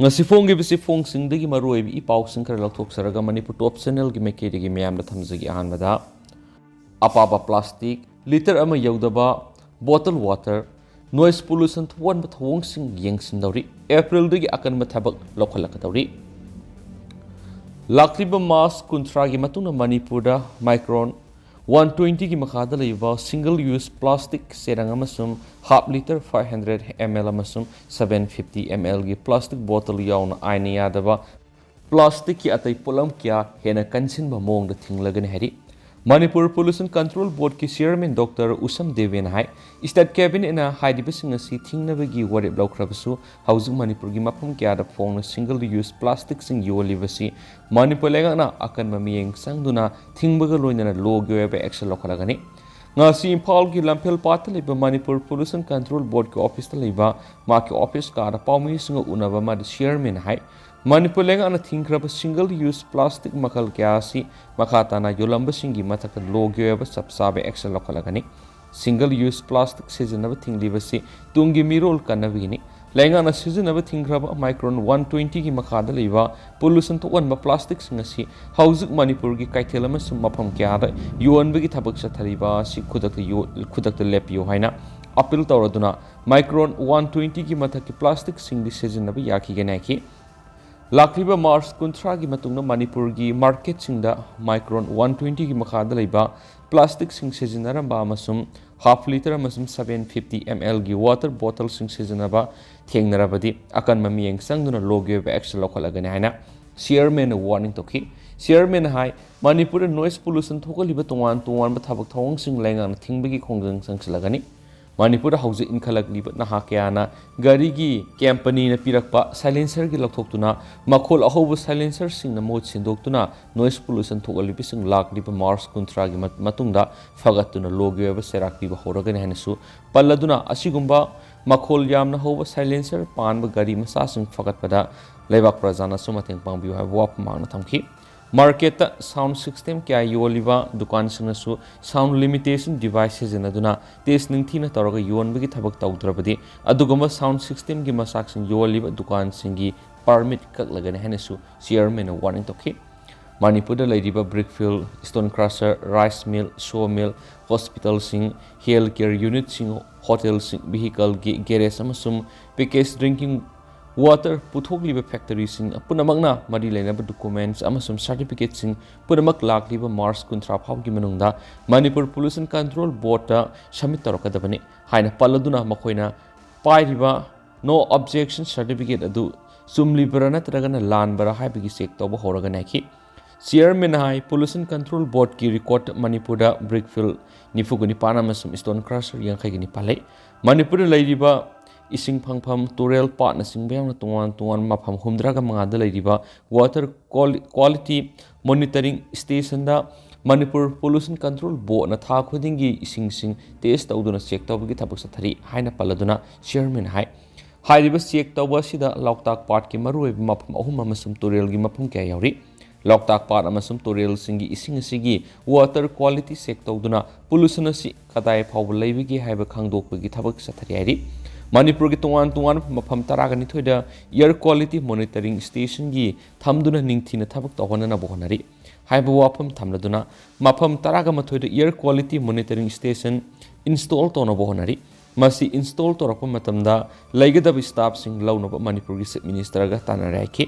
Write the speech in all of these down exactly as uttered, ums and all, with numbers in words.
ꯉꯁꯤ ꯐꯣꯡꯈꯤꯕꯁꯤ ꯐꯣꯡꯁꯤꯡꯗꯒꯤ ꯃꯔꯨꯑꯣꯏꯕ ꯏ ꯄꯥꯎꯁꯤꯡ ꯈꯔ ꯂꯧꯊꯣꯛꯆꯔꯒ ꯃꯅꯤꯄꯨꯔ ꯇꯣꯞ ꯆꯦꯅꯦꯜꯒꯤ ꯃꯥꯏꯀꯩꯗꯒꯤ ꯃꯌꯥꯝꯗ ꯊꯝꯖꯒꯦ꯫ ꯑꯍꯥꯟꯕꯗ, ꯑꯄꯥꯕ ꯄ꯭ꯂꯥꯁꯇꯤꯛ ꯂꯤꯇꯔ ꯑꯃ ꯌꯧꯗꯕ ꯕꯣꯇꯜ ꯋꯥꯇꯔ ꯅꯣꯏꯁ ꯄꯣꯂꯨꯁꯟ ꯊꯣꯛꯍꯟꯕ ꯊꯧꯑꯣꯡꯁꯤꯡ ꯌꯦꯡꯁꯤꯟꯗꯧꯔꯤ꯫ ꯑꯦꯄ꯭ꯔꯤꯜꯗꯒꯤ ꯑꯀꯟꯕ ꯊꯕꯛ ꯂꯧꯈꯠꯂꯛꯀꯗꯧꯔꯤ꯫ ꯂꯥꯛꯂꯤꯕ ꯃꯥꯔꯆ ꯀꯨꯟꯊ꯭ꯔꯥꯒꯤ ꯃꯇꯨꯡꯗ ꯃꯅꯤꯄꯨꯔꯗ ꯃꯥꯏꯀ꯭ꯔꯣꯟ ꯋꯥꯟ ꯇ꯭ꯋꯦꯟꯇꯤꯒꯤ ꯃꯈꯥꯗ ꯂꯩꯕ ꯁꯤꯡꯒꯜ ꯌꯨꯁ ꯄ꯭ꯂꯥꯁꯇꯤꯛ ꯆꯦꯔꯪ ꯑꯃꯁꯨꯡ half litre, five hundred M L ꯑꯃꯁꯨꯡ ꯁꯚꯦꯟ ꯐꯤꯐꯇꯤ ꯑꯦꯝ ꯑꯦꯜꯒꯤ ꯄ꯭ꯂꯥꯁꯇꯤꯛ ꯕꯣꯇꯜ ꯌꯥꯎꯅ ꯑꯥꯏꯟꯅ ꯌꯥꯗꯕ ꯄ꯭ꯂꯥꯁꯇꯤꯛꯀꯤ ꯑꯇꯩ ꯄꯣꯠꯂꯝ ꯀꯌꯥ ꯍꯦꯟꯅ ꯀꯟꯁꯤꯟꯕ ꯃꯑꯣꯡꯗ ꯊꯤꯡꯂꯒꯅꯤ ꯍꯥꯏꯔꯤ꯫ ꯃꯅꯤꯄꯨꯔ ꯄꯣꯂꯨꯁꯟ ꯀꯟꯇ꯭ꯔꯣꯜ ꯕꯣꯔꯗꯀꯤ ꯆꯤꯌꯔꯃꯦꯟ ꯗꯣꯛꯇꯔ ꯎꯁꯝ ꯗꯦꯕꯦꯅ ꯍꯥꯏ, ꯁ꯭ꯇꯦꯠ ꯀꯦꯕꯤꯅꯦꯠꯅ ꯍꯥꯏꯔꯤꯕꯁꯤꯡ ꯑꯁꯤ ꯊꯤꯡꯅꯕꯒꯤ ꯋꯥꯔꯦꯞ ꯂꯧꯈ꯭ꯔꯕꯁꯨ, ꯍꯧꯖꯤꯛ ꯃꯅꯤꯄꯨꯔꯒꯤ ꯃꯐꯝ ꯀꯌꯥꯗ ꯐꯣꯡꯅ ꯁꯤꯡꯒꯜ ꯌꯨꯁ ꯄ꯭ꯂꯥꯁꯇꯤꯛꯁꯤꯡ ꯌꯣꯜꯂꯤꯕꯁꯤ ꯃꯅꯤꯄꯨꯔ ꯂꯩꯉꯥꯛꯅ ꯑꯀꯟꯕ ꯃꯤꯠꯌꯦꯡ ꯆꯪꯗꯨꯅ ꯊꯤꯡꯕꯒ ꯂꯣꯏꯅꯅ ꯂꯣꯒꯤ ꯑꯣꯏꯕ ꯑꯦꯛꯁꯟ ꯂꯧꯈꯠꯂꯒꯅꯤ꯫ ꯉꯁꯤ ꯏꯝꯐꯥꯜꯒꯤ ꯂꯝꯐꯦꯜ ꯄꯥꯠꯇ ꯂꯩꯕ ꯃꯅꯤꯄꯨꯔ ꯄꯣꯂꯨꯁꯟ ꯀꯟꯇ꯭ꯔꯣꯜ ꯕꯣꯔꯗꯀꯤ ꯑꯣꯐꯤꯁꯇ ꯂꯩꯕ ꯃꯍꯥꯛꯀꯤ ꯑꯣꯐꯤꯁ ꯀꯥꯗ ꯄꯥꯎꯃꯤꯁꯤꯡꯒ ꯎꯅꯕ ꯑꯃꯗ ꯆꯤꯌꯔꯃꯦꯟ ꯍꯥꯏ, ꯃꯅꯤꯄꯨꯔ ꯂꯩꯉꯥꯛꯅ ꯊꯤꯡꯈ꯭ꯔꯕ ꯁꯤꯡꯒꯜ ꯌꯨꯁ ꯄ꯭ꯂꯥꯁꯇꯤꯛ ꯃꯈꯜ ꯀꯌꯥ ꯑꯁꯤ ꯃꯈꯥ ꯇꯥꯅ ꯌꯣꯜꯂꯝꯕꯁꯤꯡꯒꯤ ꯃꯊꯛꯇ ꯂꯣꯒꯤ ꯑꯣꯏꯕ ꯆꯞ ꯆꯥꯕ ꯑꯦꯛꯁꯟ ꯂꯧꯈꯠꯂꯒꯅꯤ꯫ ꯁꯤꯡꯒꯜ ꯌꯨꯁ ꯄ꯭ꯂꯥꯁꯇꯤꯛ ꯁꯤꯖꯤꯟꯅꯕ ꯊꯤꯡꯂꯤꯕꯁꯤ ꯇꯨꯡꯒꯤ ꯃꯤꯔꯣꯜ ꯀꯟꯅꯕꯒꯤꯅꯤ꯫ ꯂꯩꯉꯥꯛꯅ ꯁꯤꯖꯤꯟꯅꯕ ꯊꯤꯡꯈ꯭ꯔꯕ ꯃꯥꯏꯀ꯭ꯔꯣꯟ ꯋꯥꯟ ꯇ꯭ꯋꯦꯟꯇꯤꯒꯤ ꯃꯈꯥꯗ ꯂꯩꯕ ꯄꯣꯂꯨꯁꯟ ꯊꯣꯛꯍꯟꯕ ꯄ꯭ꯂꯥꯁꯇꯤꯛꯁꯤꯡ ꯑꯁꯤ ꯍꯧꯖꯤꯛ ꯃꯅꯤꯄꯨꯔꯒꯤ ꯀꯩꯊꯦꯜ ꯑꯃꯁꯨꯡ ꯃꯐꯝ ꯀꯌꯥꯗ ꯌꯣꯟꯕꯒꯤ ꯊꯕꯛ ꯆꯠꯊꯔꯤꯕ ꯑꯁꯤ ꯈꯨꯗꯛꯇ ꯌꯣ-, ꯈꯨꯗꯛꯇ ꯂꯦꯞꯄꯤꯌꯨ ꯍꯥꯏꯅ ꯑꯄꯤꯜ ꯇꯧꯔꯗꯨꯅ ꯃꯥꯏꯀ꯭ꯔꯣꯟ ꯋꯥꯟ ꯇ꯭ꯋꯦꯟꯇꯤꯒꯤ ꯃꯊꯛꯀꯤ ꯄ꯭ꯂꯥꯁꯇꯤꯛꯁꯤꯡꯗꯤ ꯁꯤꯖꯤꯟꯅꯕ ꯌꯥꯈꯤꯒꯅꯤ ꯍꯥꯏꯈꯤ꯫ ꯂꯥꯛꯂꯤꯕ ꯃꯥꯔꯆ ꯀꯨꯟꯊ꯭ꯔꯥꯒꯤ ꯃꯇꯨꯡꯗ ꯃꯅꯤꯄꯨꯔꯒꯤ ꯃꯥꯔꯀꯦꯠꯁꯤꯡꯗ ꯃꯥꯏꯀ꯭ꯔꯣꯟ ꯋꯥꯟ ꯇ꯭ꯋꯦꯟꯇꯤꯒꯤ ꯃꯈꯥꯗ ꯂꯩꯕ ꯄ꯭ꯂꯥꯁꯇꯤꯛꯁꯤꯡ ꯁꯤꯖꯤꯟꯅꯔꯝꯕ ꯑꯃꯁꯨꯡ ꯍꯥꯐ ꯂꯤꯇꯔ ꯑꯃꯁꯨꯡ ꯁꯚꯦꯟ ꯐꯤꯐꯇꯤ ꯑꯦꯝ ꯑꯦꯜꯒꯤ ꯋꯥꯇꯔ ꯕꯣꯇꯜꯁꯤꯡ ꯁꯤꯖꯤꯟꯅꯕ ꯊꯦꯡꯅꯔꯕꯗꯤ ꯑꯀꯟꯕ ꯃꯤꯠꯌꯦꯡ ꯆꯪꯗꯨꯅ ꯂꯣꯒꯤ ꯑꯣꯏꯕ ꯑꯦꯛꯁꯟ ꯂꯧꯈꯠꯂꯒꯅꯤ ꯍꯥꯏꯅ ꯆꯤꯌꯔꯃꯦꯟꯅ ꯋꯥꯔꯅꯤꯡ ꯇꯧꯈꯤ꯫ ꯆꯤꯌꯔꯃꯦꯟꯅ ꯍꯥꯏ, ꯃꯅꯤꯄꯨꯔꯗ ꯅꯣꯏꯁ ꯄꯣꯂꯨꯁꯟ ꯊꯣꯛꯍꯜꯂꯤꯕ ꯇꯣꯉꯥꯟ ꯇꯣꯉꯥꯟꯕ ꯊꯕꯛ ꯊꯧꯑꯣꯡꯁꯤꯡ ꯂꯩꯉꯥꯛꯅ ꯊꯤꯡꯕꯒꯤ ꯈꯣꯡꯖꯪ ꯆꯪꯁꯤꯜꯂꯒꯅꯤ꯫ ꯃꯅꯤꯄꯨꯔꯗ ꯍꯧꯖꯤꯛ ꯏꯟꯈꯠꯂꯛꯂꯤꯕ ꯅꯍꯥ ꯀꯌꯥꯅ ꯒꯥꯔꯤꯒꯤ ꯀꯝꯄꯅꯤꯅ ꯄꯤꯔꯛꯄ ꯁꯥꯏꯂꯦꯟꯁꯔꯒꯤ ꯂꯧꯊꯣꯛꯇꯨꯅ ꯃꯈꯣꯜ ꯑꯍꯧꯕ ꯁꯥꯏꯂꯦꯟꯁꯔꯁꯤꯡꯅ ꯃꯍꯨꯠ ꯁꯤꯟꯗꯣꯛꯇꯨꯅ ꯅꯣꯏꯁ ꯄꯣꯂꯨꯁꯟ ꯊꯣꯛꯍꯜꯂꯤꯕꯁꯤꯡ ꯂꯥꯛꯂꯤꯕ ꯃꯥꯔꯆ ꯀꯨꯟꯊ꯭ꯔꯥꯒꯤ ꯃ-, ꯃꯇꯨꯡꯗ ꯐꯒꯠꯇꯨꯅ ꯂꯣꯒꯤ ꯑꯣꯏꯕ ꯆꯩꯔꯥꯛ ꯄꯤꯕ ꯍꯧꯔꯒꯅꯤ ꯍꯥꯏꯅꯁꯨ ꯄꯜꯂꯗꯨꯅ, ꯑꯁꯤꯒꯨꯝꯕ ꯃꯈꯣꯜ ꯌꯥꯝꯅ ꯍꯧꯕ ꯁꯥꯏꯂꯦꯟꯁꯔ ꯄꯥꯟꯕ ꯒꯥꯔꯤ ꯃꯆꯥꯁꯤꯡ ꯐꯒꯠꯄꯗ ꯂꯩꯕꯥꯛ ꯄ꯭ꯔꯖꯥꯅꯁꯨ ꯃꯇꯦꯡ ꯄꯥꯡꯕꯤꯌꯨ ꯍꯥꯏꯕ ꯋꯥꯐꯝ ꯃꯍꯥꯛꯅ ꯊꯝꯈꯤ꯫ ꯃꯥꯔꯀꯦꯠꯇ ꯁꯥꯎꯟ ꯁꯤꯁꯇꯦꯝ ꯀꯌꯥ ꯌꯣꯜꯂꯤꯕ ꯗꯨꯀꯥꯟꯁꯤꯡꯅꯁꯨ ꯁꯥꯎꯟ ꯂꯤꯃꯤꯇꯦꯁꯟ ꯗꯤꯚꯥꯏꯁ ꯁꯤꯖꯤꯟꯅꯗꯨꯅ ꯇꯦꯁ ꯅꯤꯡꯊꯤꯅ ꯇꯧꯔꯒ ꯌꯣꯟꯕꯒꯤ ꯊꯕꯛ ꯇꯧꯗ꯭ꯔꯕꯗꯤ ꯑꯗꯨꯒꯨꯝꯕ ꯁꯥꯎꯟ ꯁꯤꯁꯇꯦꯝꯒꯤ ꯃꯆꯥꯛꯁꯤꯡ ꯌꯣꯜꯂꯤꯕ ꯗꯨꯀꯥꯟꯁꯤꯡꯒꯤ permit ꯀꯛꯂꯒꯅꯤ ꯍꯥꯏꯅꯁꯨ ꯆꯤꯌꯔꯃꯦꯟꯅ ꯋꯥꯔꯅꯤꯡ ꯇꯧꯈꯤ꯫ ꯃꯅꯤꯄꯨꯔꯗ ꯂꯩꯔꯤꯕ brick field, stone crusher, rice mill, saw mill, ꯍꯣꯁꯄꯤꯇꯥꯜꯁꯤꯡ, ꯍꯦꯜꯊ ꯀꯦꯌꯔ ꯌꯨꯅꯤꯠꯁꯤꯡ, ꯍꯣꯇꯦꯜꯁꯤꯡ, ꯚꯤꯍꯤꯀꯜꯒꯤ ꯒꯦꯔꯦꯖ ꯑꯃꯁꯨꯡ ꯄꯦꯀꯦꯖ ꯗ꯭ꯔꯤꯡꯀꯤꯡ ꯋꯥꯇꯔ ꯄꯨꯊꯣꯛꯂꯤꯕ ꯐꯦꯛꯇꯔꯤꯁꯤꯡ ꯄꯨꯝꯅꯃꯛꯅ ꯃꯔꯤ ꯂꯩꯅꯕ ꯗꯣꯀꯨꯃꯦꯟꯠꯁ ꯑꯃꯁꯨꯡ ꯁꯥꯔꯇꯤꯐꯤꯀꯦꯠꯁꯤꯡ ꯄꯨꯝꯅꯃꯛ ꯂꯥꯛꯂꯤꯕ ꯃꯥꯔꯆ ꯀꯨꯟꯊ꯭ꯔꯥ ꯐꯥꯎꯕꯒꯤ ꯃꯅꯨꯡꯗ ꯃꯅꯤꯄꯨꯔ ꯄꯣꯂꯨꯁꯟ ꯀꯟꯇ꯭ꯔꯣꯜ ꯕꯣꯔꯗꯇ ꯁꯕꯃꯤꯠ ꯇꯧꯔꯛꯀꯗꯕꯅꯤ ꯍꯥꯏꯅ ꯄꯜꯂꯗꯨꯅ ꯃꯈꯣꯏꯅ ꯄꯥꯏꯔꯤꯕ ꯅꯣ ꯑꯣꯕꯖꯦꯛꯁꯟ ꯁꯥꯔꯇꯤꯐꯤꯀꯦꯠ ꯑꯗꯨ ꯆꯨꯝꯂꯤꯕꯔꯥ ꯅꯠꯇ꯭ꯔꯒꯅ ꯂꯥꯟꯕꯔꯥ ꯍꯥꯏꯕꯒꯤ ꯆꯦꯛ ꯇꯧꯕ ꯍꯧꯔꯒꯅꯤ ꯍꯥꯏꯈꯤ꯫ ꯆꯤꯌꯔꯃꯦꯟꯅ ꯍꯥꯏ, ꯄꯣꯂꯨꯁꯟ ꯀꯟꯇ꯭ꯔꯣꯜ ꯕꯣꯔꯗꯀꯤ ꯔꯦꯀꯣꯔꯗ ꯃꯅꯤꯄꯨꯔꯗ ꯕ꯭ꯔꯤꯛ ꯐꯤꯜ ꯅꯤꯐꯨꯒ ꯅꯤꯄꯥꯟ ꯑꯃꯁꯨꯡ ꯁ꯭ꯇꯣꯟ ꯀ꯭ꯔꯁꯔ ꯌꯥꯡꯈꯩꯒ ꯅꯤꯄꯥꯟ ꯂꯩ꯫ ꯃꯅꯤꯄꯨꯔꯗ ꯂꯩꯔꯤꯕ ꯏꯁꯤꯡ ꯐꯪꯐꯝ, ꯇꯨꯔꯦꯜ, ꯄꯥꯠꯅꯆꯤꯡꯕ ꯌꯥꯎꯅ ꯇꯣꯉꯥꯟ ꯇꯣꯉꯥꯟꯕ ꯃꯐꯝ ꯍꯨꯝꯗ꯭ꯔꯥꯒ ꯃꯉꯥꯗ ꯂꯩꯔꯤꯕ ꯋꯥꯇꯔ ꯀ꯭ꯋꯥꯂꯤ-, ꯀ꯭ꯋꯥꯂꯤꯇꯤ ꯃꯣꯅꯤꯇꯔꯤꯡ ꯁ꯭ꯇꯦꯁꯟꯗ ꯃꯅꯤꯄꯨꯔ ꯄꯣꯂꯨꯁꯟ ꯀꯟꯇ꯭ꯔꯣꯜ ꯕꯣꯔꯗꯅ ꯊꯥ ꯈꯨꯗꯤꯡꯒꯤ ꯏꯁꯤꯡꯁꯤꯡ ꯇꯦꯁ ꯇꯧꯗꯨꯅ ꯆꯦꯛ ꯇꯧꯕꯒꯤ ꯊꯕꯛ ꯆꯠꯊꯔꯤ ꯍꯥꯏꯅ ꯄꯜꯂꯗꯨꯅ ꯆꯤꯌꯔꯃꯦꯟ ꯍꯥꯏ꯫ ꯍꯥꯏꯔꯤꯕ ꯆꯦꯛ ꯇꯧꯕ ꯑꯁꯤꯗ ꯂꯣꯛꯇꯥꯛ ꯄꯥꯠꯀꯤ ꯃꯔꯨꯑꯣꯏꯕ ꯃꯐꯝ ꯑꯍꯨꯝ ꯑꯃꯁꯨꯡ ꯇꯨꯔꯦꯜꯒꯤ ꯃꯐꯝ ꯀꯌꯥ ꯌꯥꯎꯔꯤ꯫ ꯂꯣꯛꯇꯥꯛ ꯄꯥꯠ ꯑꯃꯁꯨꯡ ꯇꯨꯔꯦꯜꯁꯤꯡꯒꯤ ꯏꯁꯤꯡ ꯑꯁꯤꯒꯤ ꯋꯥꯇꯔ ꯀ꯭ꯋꯥꯂꯤꯇꯤ ꯆꯦꯛ ꯇꯧꯗꯨꯅ ꯄꯣꯂꯨꯁꯟ ꯑꯁꯤ ꯀꯗꯥꯏ ꯐꯥꯎꯕ ꯂꯩꯕꯒꯦ ꯍꯥꯏꯕ ꯈꯪꯗꯣꯛꯄꯒꯤ ꯊꯕꯛ ꯆꯠꯊꯔꯤ ꯍꯥꯏꯔꯤ꯫ ꯃꯅꯤꯄꯨꯔꯒꯤ ꯇꯣꯉꯥꯟ ꯇꯣꯉꯥꯟꯕ ꯃꯐꯝ ꯇꯔꯥꯒ ꯅꯤꯊꯣꯏꯗ ꯏꯌꯔ ꯀ꯭ꯋꯥꯂꯤꯇꯤ ꯃꯣꯅꯤꯇꯔꯤꯡ ꯁ꯭ꯇꯦꯁꯟꯒꯤ ꯊꯝꯗꯨꯅ ꯅꯤꯡꯊꯤꯅ ꯊꯕꯛ ꯇꯧꯍꯟꯅꯅꯕ ꯍꯣꯠꯅꯔꯤ ꯍꯥꯏꯕ ꯋꯥꯐꯝ ꯊꯝꯂꯗꯨꯅ ꯃꯐꯝ ꯇꯔꯥꯒ ꯃꯥꯊꯣꯏꯗ year quality monitoring station install ꯇꯧꯅꯕ ꯍꯣꯠꯅꯔꯤ꯫ ꯃꯁꯤ ꯏꯟꯁꯇꯣꯜ ꯇꯧꯔꯛꯄ ꯃꯇꯝꯗ ꯂꯩꯒꯗꯕ ꯁ꯭ꯇꯥꯐꯁꯤꯡ ꯂꯧꯅꯕ ꯃꯅꯤꯄꯨꯔꯒꯤ ꯆꯤꯐ ꯃꯤꯅꯤꯁꯇꯔꯒ ꯇꯥꯟꯅꯔꯦ ꯍꯥꯏꯈꯤ꯫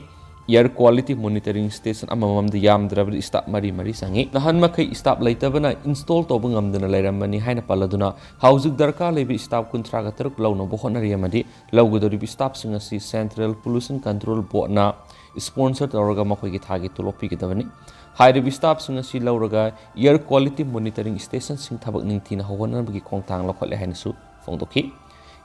ꯏꯌꯔ ꯀ꯭ꯋꯥꯂꯤꯇꯤ ꯃꯣꯅꯤꯇꯔꯤꯡ ꯁ꯭ꯇꯦꯁꯟ ꯑꯃꯃꯝꯗ ꯌꯥꯝꯗ꯭ꯔꯕꯗ ꯁ꯭ꯇꯥꯐ ꯃꯔꯤ ꯃꯔꯤ ꯆꯪꯏ꯫ ꯅꯍꯥꯟ ꯃꯈꯩ ꯁ꯭ꯇꯥꯐ ꯂꯩꯇꯕꯅ ꯏꯟꯁꯇꯣꯜ ꯇꯧꯕ ꯉꯝꯗꯅ ꯂꯩꯔꯝꯕꯅꯤ ꯍꯥꯏꯅ ꯄꯜꯂꯗꯨꯅ ꯍꯧꯖꯤꯛ ꯗꯔꯀꯥꯔ ꯂꯩꯕ ꯁ꯭ꯇꯥꯐ ꯀꯨꯟꯊ꯭ꯔꯥꯒ ꯇꯔꯨꯛ ꯂꯧꯅꯕ ꯍꯣꯠꯅꯔꯤ ꯑꯃꯗꯤ ꯂꯧꯒꯗꯧꯔꯤꯕ ꯁ꯭ꯇꯥꯐꯁꯤꯡ ꯑꯁꯤ ꯁꯦꯟꯇ꯭ꯔꯦꯜ ꯄꯣꯂꯨꯁꯟ ꯀꯟꯇ꯭ꯔꯣꯜ ꯕꯣꯔꯗꯅ ꯁ꯭ꯄꯣꯟꯁꯔ ꯇꯧꯔꯒ ꯃꯈꯣꯏꯒꯤ ꯊꯥꯒꯤ ꯇꯣꯂꯣꯞ ꯄꯤꯒꯗꯕꯅꯤ꯫ ꯍꯥꯏꯔꯤꯕ ꯁ꯭ꯇꯥꯐꯁꯤꯡ ꯑꯁꯤ ꯂꯧꯔꯒ ꯏꯌꯔ ꯀ꯭ꯋꯥꯂꯤꯇꯤ ꯃꯣꯅꯤꯇꯔꯤꯡ ꯁ꯭ꯇꯦꯁꯟꯁꯤꯡ ꯊꯕꯛ ꯅꯤꯡꯊꯤꯅ ꯍꯧꯍꯟꯅꯕꯒꯤ ꯈꯣꯡꯊꯥꯡ ꯂꯧꯈꯠꯂꯦ ꯍꯥꯏꯅꯁꯨ ꯐꯣꯡꯗꯣꯛꯈꯤ꯫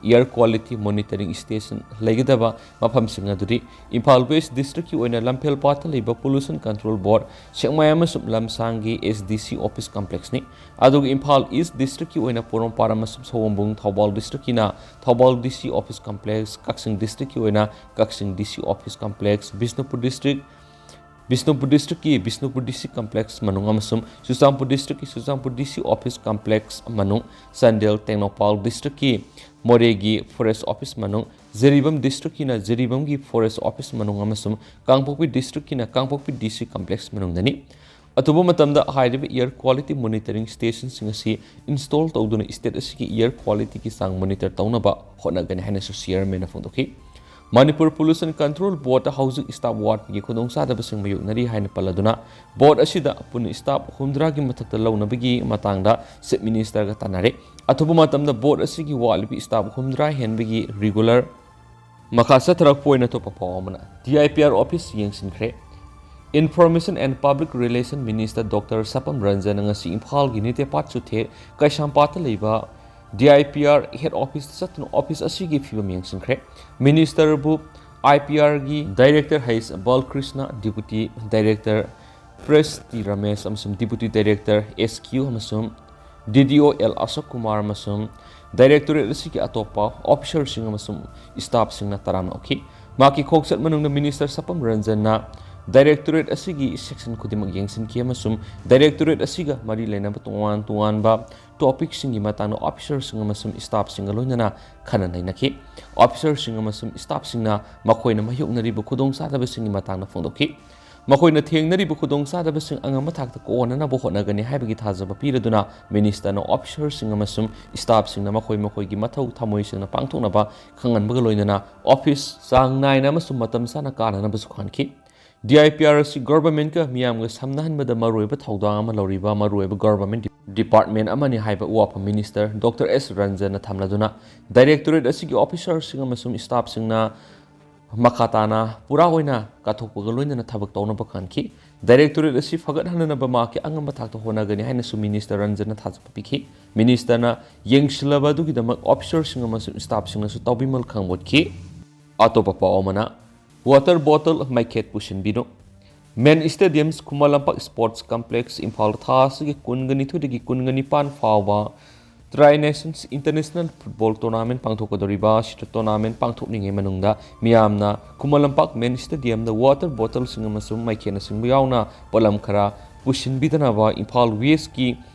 ꯏꯌꯔ ꯀ꯭ꯋꯥꯂꯤꯇꯤ ꯃꯣꯅꯤꯇꯔꯤꯡ ꯁ꯭ꯇꯦꯁꯟ ꯂꯩꯒꯗꯕ ꯃꯐꯝꯁꯤꯡ ꯑꯗꯨꯗꯤ ꯏꯝꯐꯥꯜ ꯋꯦꯁ ꯗꯤꯁꯇ꯭ꯔꯤꯛꯀꯤ ꯑꯣꯏꯅ ꯂꯝꯐꯦꯜꯄꯥꯠꯇ ꯂꯩꯕ ꯄꯣꯂꯨꯁꯟ ꯀꯟꯇ꯭ꯔꯣꯜ ꯕꯣꯔꯗ, ꯁꯦꯛꯃꯥꯏ ꯑꯃꯁꯨꯡ ꯂꯝꯁꯥꯡꯒꯤ ꯑꯦꯁ ꯗꯤ ꯁꯤ ꯑꯣꯐꯤꯁ ꯀꯝꯄ꯭ꯂꯦꯛꯁꯅꯤ꯫ ꯑꯗꯨꯒ ꯏꯝꯐꯥꯜ ꯏꯁ ꯗꯤꯁꯇ꯭ꯔꯤꯛꯀꯤ ꯑꯣꯏꯅ ꯄꯣꯔꯣꯝꯄꯥꯠ ꯑꯃꯁꯨꯡ ꯁꯑꯣꯝꯕꯨꯡ, ꯊꯧꯕꯥꯜ ꯗꯤꯁꯇ꯭ꯔꯤꯛꯀꯤꯅ ꯊꯧꯕꯥꯜ ꯗꯤ ꯁꯤ ꯑꯣꯐꯤꯁ ꯀꯝꯄ꯭ꯂꯦꯛꯁ, ꯀꯛꯆꯤꯡ ꯗꯤꯁꯇ꯭ꯔꯤꯛꯀꯤ ꯑꯣꯏꯅ ꯀꯛꯆꯤꯡ ꯗꯤ ꯁꯤ office complex, Bishnupur district Bishnupur ꯗꯤꯁꯇ꯭ꯔꯤꯛꯀꯤ ꯕꯤꯁꯅꯨꯄꯨꯔ ꯗꯤ ꯁꯤ ꯀꯝꯄ꯭ꯂꯦꯛꯁ ꯃꯅꯨꯡ ꯑꯃꯁꯨꯡ ꯆꯨꯔꯆꯥꯟꯄꯨꯔ ꯗꯤꯁꯇ꯭ꯔꯤꯛꯀꯤ ꯆꯨꯔꯆꯥꯟꯄꯨꯔ ꯗꯤ ꯁꯤ ꯑꯣꯐꯤꯁ ꯀꯝꯄ꯭ꯂꯦꯛꯁ ꯃꯅꯨꯡ, ꯆꯥꯟꯗꯦꯜ ꯇꯦꯡꯅꯧꯄꯥꯜ ꯗꯤꯁꯇ꯭ꯔꯤꯛꯀꯤ ꯃꯣꯔꯦꯒꯤ ꯐꯣꯔꯦꯁ ꯑꯣꯐꯤꯁ ꯃꯅꯨꯡ, ꯖꯤꯔꯤꯕꯥꯝ ꯗꯤꯁꯇ꯭ꯔꯤꯛꯀꯤꯅ ꯖꯤꯔꯤꯕꯥꯝꯒꯤ ꯐꯣꯔꯦꯁ ꯑꯣꯐꯤꯁ ꯃꯅꯨꯡ ꯑꯃꯁꯨꯡ ꯀꯥꯡꯄꯣꯛꯄꯤ ꯗꯤꯁꯇ꯭ꯔꯤꯛꯀꯤꯅ ꯀꯥꯡꯄꯣꯛꯄꯤ ꯗꯤ ꯁꯤ ꯀꯝꯄ꯭ꯂꯦꯛꯁ ꯃꯅꯨꯡꯗꯅꯤ꯫ ꯑꯊꯨꯕ ꯃꯇꯝꯗ ꯍꯥꯏꯔꯤꯕ air quality monitoring stationꯁꯤꯡ ꯑꯁꯤ install ꯇꯧꯗꯨꯅ state ꯑꯁꯤꯒꯤ air qualityꯒꯤ ꯆꯥꯡ monitor ꯇꯧꯅꯕ ꯍꯣꯠꯅꯒꯅꯤ ꯍꯥꯏꯅꯁꯨ ꯆꯤꯌꯔꯃꯦꯟꯅ ꯐꯣꯡꯗꯣꯛꯈꯤ꯫ ꯃꯅꯤꯄꯨꯔ Pollution Control Boardꯇ ꯍꯧꯖꯤꯛ staff ꯋꯥꯠꯄꯒꯤ ꯈꯨꯗꯣꯡꯆꯥꯗꯕꯁꯤꯡ ꯃꯥꯌꯣꯛꯅꯔꯤ ꯍꯥꯏꯅ ꯄꯜꯂꯗꯨꯅ, ꯕꯣꯔꯗ ꯑꯁꯤꯗ ꯑꯄꯨꯟꯅ staff ꯍꯨꯝꯗ꯭ꯔꯥꯒꯤ ꯃꯊꯛꯇ ꯂꯧꯅꯕꯒꯤ ꯃꯇꯥꯡꯗ ꯆꯤꯐ ꯃꯤꯅꯤꯁꯇꯔꯒ ꯇꯥꯟꯅꯔꯦ꯫ ꯑꯊꯨꯕ ꯃꯇꯝꯗ ꯕꯣꯔꯗ ꯑꯁꯤꯒꯤ ꯋꯥꯠꯂꯤꯕ staff ꯍꯨꯝꯗ꯭ꯔꯥ ꯍꯦꯟꯕꯒꯤ regular ꯃꯈꯥ ꯆꯠꯊꯔꯛꯄ ꯑꯣꯏꯅ ꯑꯇꯣꯞꯄ ꯄꯥꯎ ꯑꯃꯅ, D I P R office ꯌꯦꯡꯁꯤꯟꯈ꯭ꯔꯦ꯫ Information and Public Relation Minister doctor Sapam ꯔꯟꯖꯟꯅ ꯉꯁꯤ ꯏꯝꯐꯥꯜꯒꯤ ꯅꯤꯇꯦꯄꯥꯠ ꯆꯨꯊꯦ ꯀꯩꯁꯥꯝꯄꯥꯠꯇ ꯂꯩꯕ ꯗꯤ ꯑꯥꯏ ꯄꯤ ꯑꯥꯔ ꯍꯦꯗ ꯑꯣꯐꯤꯁꯇ ꯆꯠꯇꯨꯅ ꯑꯣꯐꯤꯁ ꯑꯁꯤꯒꯤ ꯐꯤꯕꯝ ꯌꯦꯡꯁꯤꯟꯈ꯭ꯔꯦ꯫ ꯃꯤꯅꯤꯁꯇꯔꯕꯨ ꯑꯥꯏ ꯄꯤ ꯑꯥꯔꯒꯤ ꯗꯥꯏꯔꯦꯛꯇꯔ ꯍꯩꯁ ꯕꯥꯂꯀ꯭ꯔꯤꯁꯅ, deputy director press T Ramesh ꯑꯃꯁꯨꯡ ꯗꯤꯄꯨꯇꯤ ꯗꯥꯏꯔꯦꯛꯇꯔ ꯑꯦꯁ ꯀ꯭ꯌꯨ ꯑꯃꯁꯨꯡ ꯗꯤ ꯗꯤ ꯑꯣ ꯑꯦꯜ ꯑꯁꯣꯛ ꯀꯨꯃꯥꯔ ꯑꯃꯁꯨꯡ ꯗꯥꯏꯔꯦꯛꯇꯣꯔꯦꯠ ꯑꯁꯤꯒꯤ ꯑꯇꯣꯞꯄ ꯑꯣꯐꯤꯁꯔꯁꯤꯡ ꯑꯃꯁꯨꯡ ꯁ꯭ꯇꯥꯐꯁꯤꯡꯅ ꯇꯔꯥꯝꯅ ꯑꯣꯛꯈꯤ꯫ ꯃꯍꯥꯛꯀꯤ ꯈꯣꯡꯆꯠ ꯃꯅꯨꯡꯗ ꯃꯤꯅꯤꯁꯇꯔ ꯁꯄꯝ ꯔꯟꯖꯟꯅ ꯗꯥꯏꯔꯦꯛꯇꯣꯔꯦꯠ ꯑꯁꯤꯒꯤ ꯁꯦꯛꯁꯟ ꯈꯨꯗꯤꯡꯃꯛ ꯌꯦꯡꯁꯤꯟꯈꯤ ꯑꯃꯁꯨꯡ ꯗꯥꯏꯔꯦꯛꯇꯣꯔꯦꯠ ꯑꯁꯤꯒ ꯃꯔꯤ ꯂꯩꯅꯕ ꯇꯣꯉꯥꯟ ꯇꯣꯉꯥꯟꯕ ꯇꯣꯄꯤꯛꯁꯤꯡꯒꯤ ꯃꯇꯥꯡꯗ ꯑꯣꯐꯤꯁꯔꯁꯤꯡ ꯑꯃꯁꯨꯡ ꯁ꯭ꯇꯥꯐꯁꯤꯡꯒ ꯂꯣꯏꯅꯅ ꯈꯟꯅ ꯅꯩꯅꯈꯤ꯫ ꯑꯣꯐꯤꯁꯔꯁꯤꯡ ꯑꯃꯁꯨꯡ ꯁ꯭ꯇꯥꯐꯁꯤꯡꯅ ꯃꯈꯣꯏꯅ ꯃꯥꯌꯣꯛꯅꯔꯤꯕ ꯈꯨꯗꯣꯡꯆꯥꯗꯕꯁꯤꯡꯒꯤ ꯃꯇꯥꯡꯗ ꯐꯣꯡꯗꯣꯛꯈꯤ꯫ ꯃꯈꯣꯏꯅ ꯊꯦꯡꯅꯔꯤꯕ ꯈꯨꯗꯣꯡꯆꯥꯗꯕꯁꯤꯡ ꯑꯉꯝꯕ ꯊꯥꯛꯇ ꯀꯣꯛꯍꯟꯅꯕ ꯍꯣꯠꯅꯒꯅꯤ ꯍꯥꯏꯕꯒꯤ ꯊꯥꯖꯕ ꯄꯤꯔꯗꯨꯅ, ꯃꯤꯅꯤꯁꯇꯔꯅ ꯑꯣꯐꯤꯁꯔꯁꯤꯡ ꯑꯃꯁꯨꯡ ꯁ꯭ꯇꯥꯐꯁꯤꯡꯅ ꯃꯈꯣꯏ ꯃꯈꯣꯏꯒꯤ ꯃꯊꯧ ꯊꯃꯣꯏ ꯁꯦꯡꯅ ꯄꯥꯡꯊꯣꯛꯅꯕ ꯈꯪꯍꯟꯕꯒ ꯂꯣꯏꯅꯅ ꯑꯣꯐꯤꯁ ꯆꯥꯡ ꯅꯥꯏꯅ ꯑꯃꯁꯨꯡ ꯃꯇꯝ ꯆꯥꯅ ꯀꯥꯅꯅꯕꯁꯨ ꯈꯪꯍꯟꯈꯤ꯫ ꯗꯤ ꯑꯥꯏ ꯄꯤ ꯑꯥꯔ ꯑꯁꯤ ꯒꯚꯔꯟꯃꯦꯟꯠꯀ ꯃꯤꯌꯥꯝꯒ ꯁꯝꯅꯍꯟꯕꯗ ꯃꯔꯨꯑꯣꯏꯕ ꯊꯧꯗꯥꯡ ꯑꯃ ꯂꯧꯔꯤꯕ ꯃꯔꯨꯑꯣꯏꯕ ꯒꯚꯔꯟꯃꯦꯟꯠ ꯗꯤꯄꯥꯔꯠꯃꯦꯟꯠ ꯑꯃꯅꯤ ꯍꯥꯏꯕ ꯋꯥꯐꯝ ꯃꯤꯅꯤꯁꯇꯔ ꯗꯣꯛꯇꯔ ꯑꯦꯁ ꯔꯟꯖꯟꯅ ꯊꯝꯂꯗꯨꯅ, ꯗꯥꯏꯔꯦꯛꯇꯣꯔꯦꯠ ꯑꯁꯤꯒꯤ ꯑꯣꯐꯤꯁꯔꯁꯤꯡ ꯑꯃꯁꯨꯡ ꯁ꯭ꯇꯥꯐꯁꯤꯡꯅ ꯃꯈꯥ ꯇꯥꯅ ꯄꯨꯔꯥ ꯑꯣꯏꯅ ꯀꯠꯊꯣꯛꯄꯒ ꯂꯣꯏꯅꯅ ꯊꯕꯛ ꯇꯧꯅꯕ ꯈꯪꯍꯟꯈꯤ꯫ ꯗꯥꯏꯔꯦꯛꯇꯣꯔꯦꯠ ꯑꯁꯤ ꯐꯒꯠꯍꯟꯅꯅꯕ ꯃꯍꯥꯛꯀꯤ ꯑꯉꯝꯕ ꯊꯥꯛꯇ ꯍꯣꯠꯅꯒꯅꯤ ꯍꯥꯏꯅꯁꯨ ꯃꯤꯅꯤꯁꯇꯔ ꯔꯟꯖꯟꯅ ꯊꯥꯖꯕ ꯄꯤꯈꯤ꯫ ꯃꯤꯅꯤꯁꯇꯔꯅ ꯌꯦꯡꯁꯤꯜꯂꯕ ꯑꯗꯨꯒꯤꯗꯃꯛ ꯑꯣꯐꯤꯁꯔꯁꯤꯡ ꯑꯃꯁꯨꯡ ꯁ꯭ꯇꯥꯐꯁꯤꯡꯅꯁꯨ ꯇꯥꯎꯕꯤꯃꯜ ꯈꯪꯕꯣꯠꯈꯤ꯫ ꯑꯇꯣꯞꯄ ꯄꯥꯎ ꯑꯃꯅ, ꯋꯥꯇꯔ ꯕꯣꯇꯜ ꯃꯩꯈꯦꯠ ꯄꯨꯁꯤꯟꯕꯤꯅꯨ꯫ ꯃꯦꯟ stadium, Khuman Lampak sports complex, ꯏꯝꯐꯥꯜꯗ ꯊꯥ ꯑꯁꯤꯒꯤ ꯀꯨꯟꯒ ꯅꯤꯊꯣꯏꯗꯒꯤ ꯀꯨꯟꯒ ꯅꯤꯄꯥꯟ ꯐꯥꯎꯕ Tri Nations International Football Tournament ꯄꯥꯡꯊꯣꯛꯀꯗꯧꯔꯤꯕ ꯑꯁꯤꯗ tournament ꯄꯥꯡꯊꯣꯛꯂꯤꯉꯩ ꯃꯅꯨꯡꯗ ꯃꯤꯌꯥꯝꯅ ꯈꯨꯃꯟ ꯂꯝꯄꯥꯛ main stadiumꯗ water bottleꯁꯤꯡ ꯑꯃꯁꯨꯡ ꯃꯩꯈꯦꯠꯅꯆꯤꯡꯕ ꯌꯥꯎꯅ ꯄꯣꯠꯂꯝ ꯈꯔ ꯄꯨꯁꯤꯟꯕꯤꯗꯅꯕ Imphal Westꯀꯤ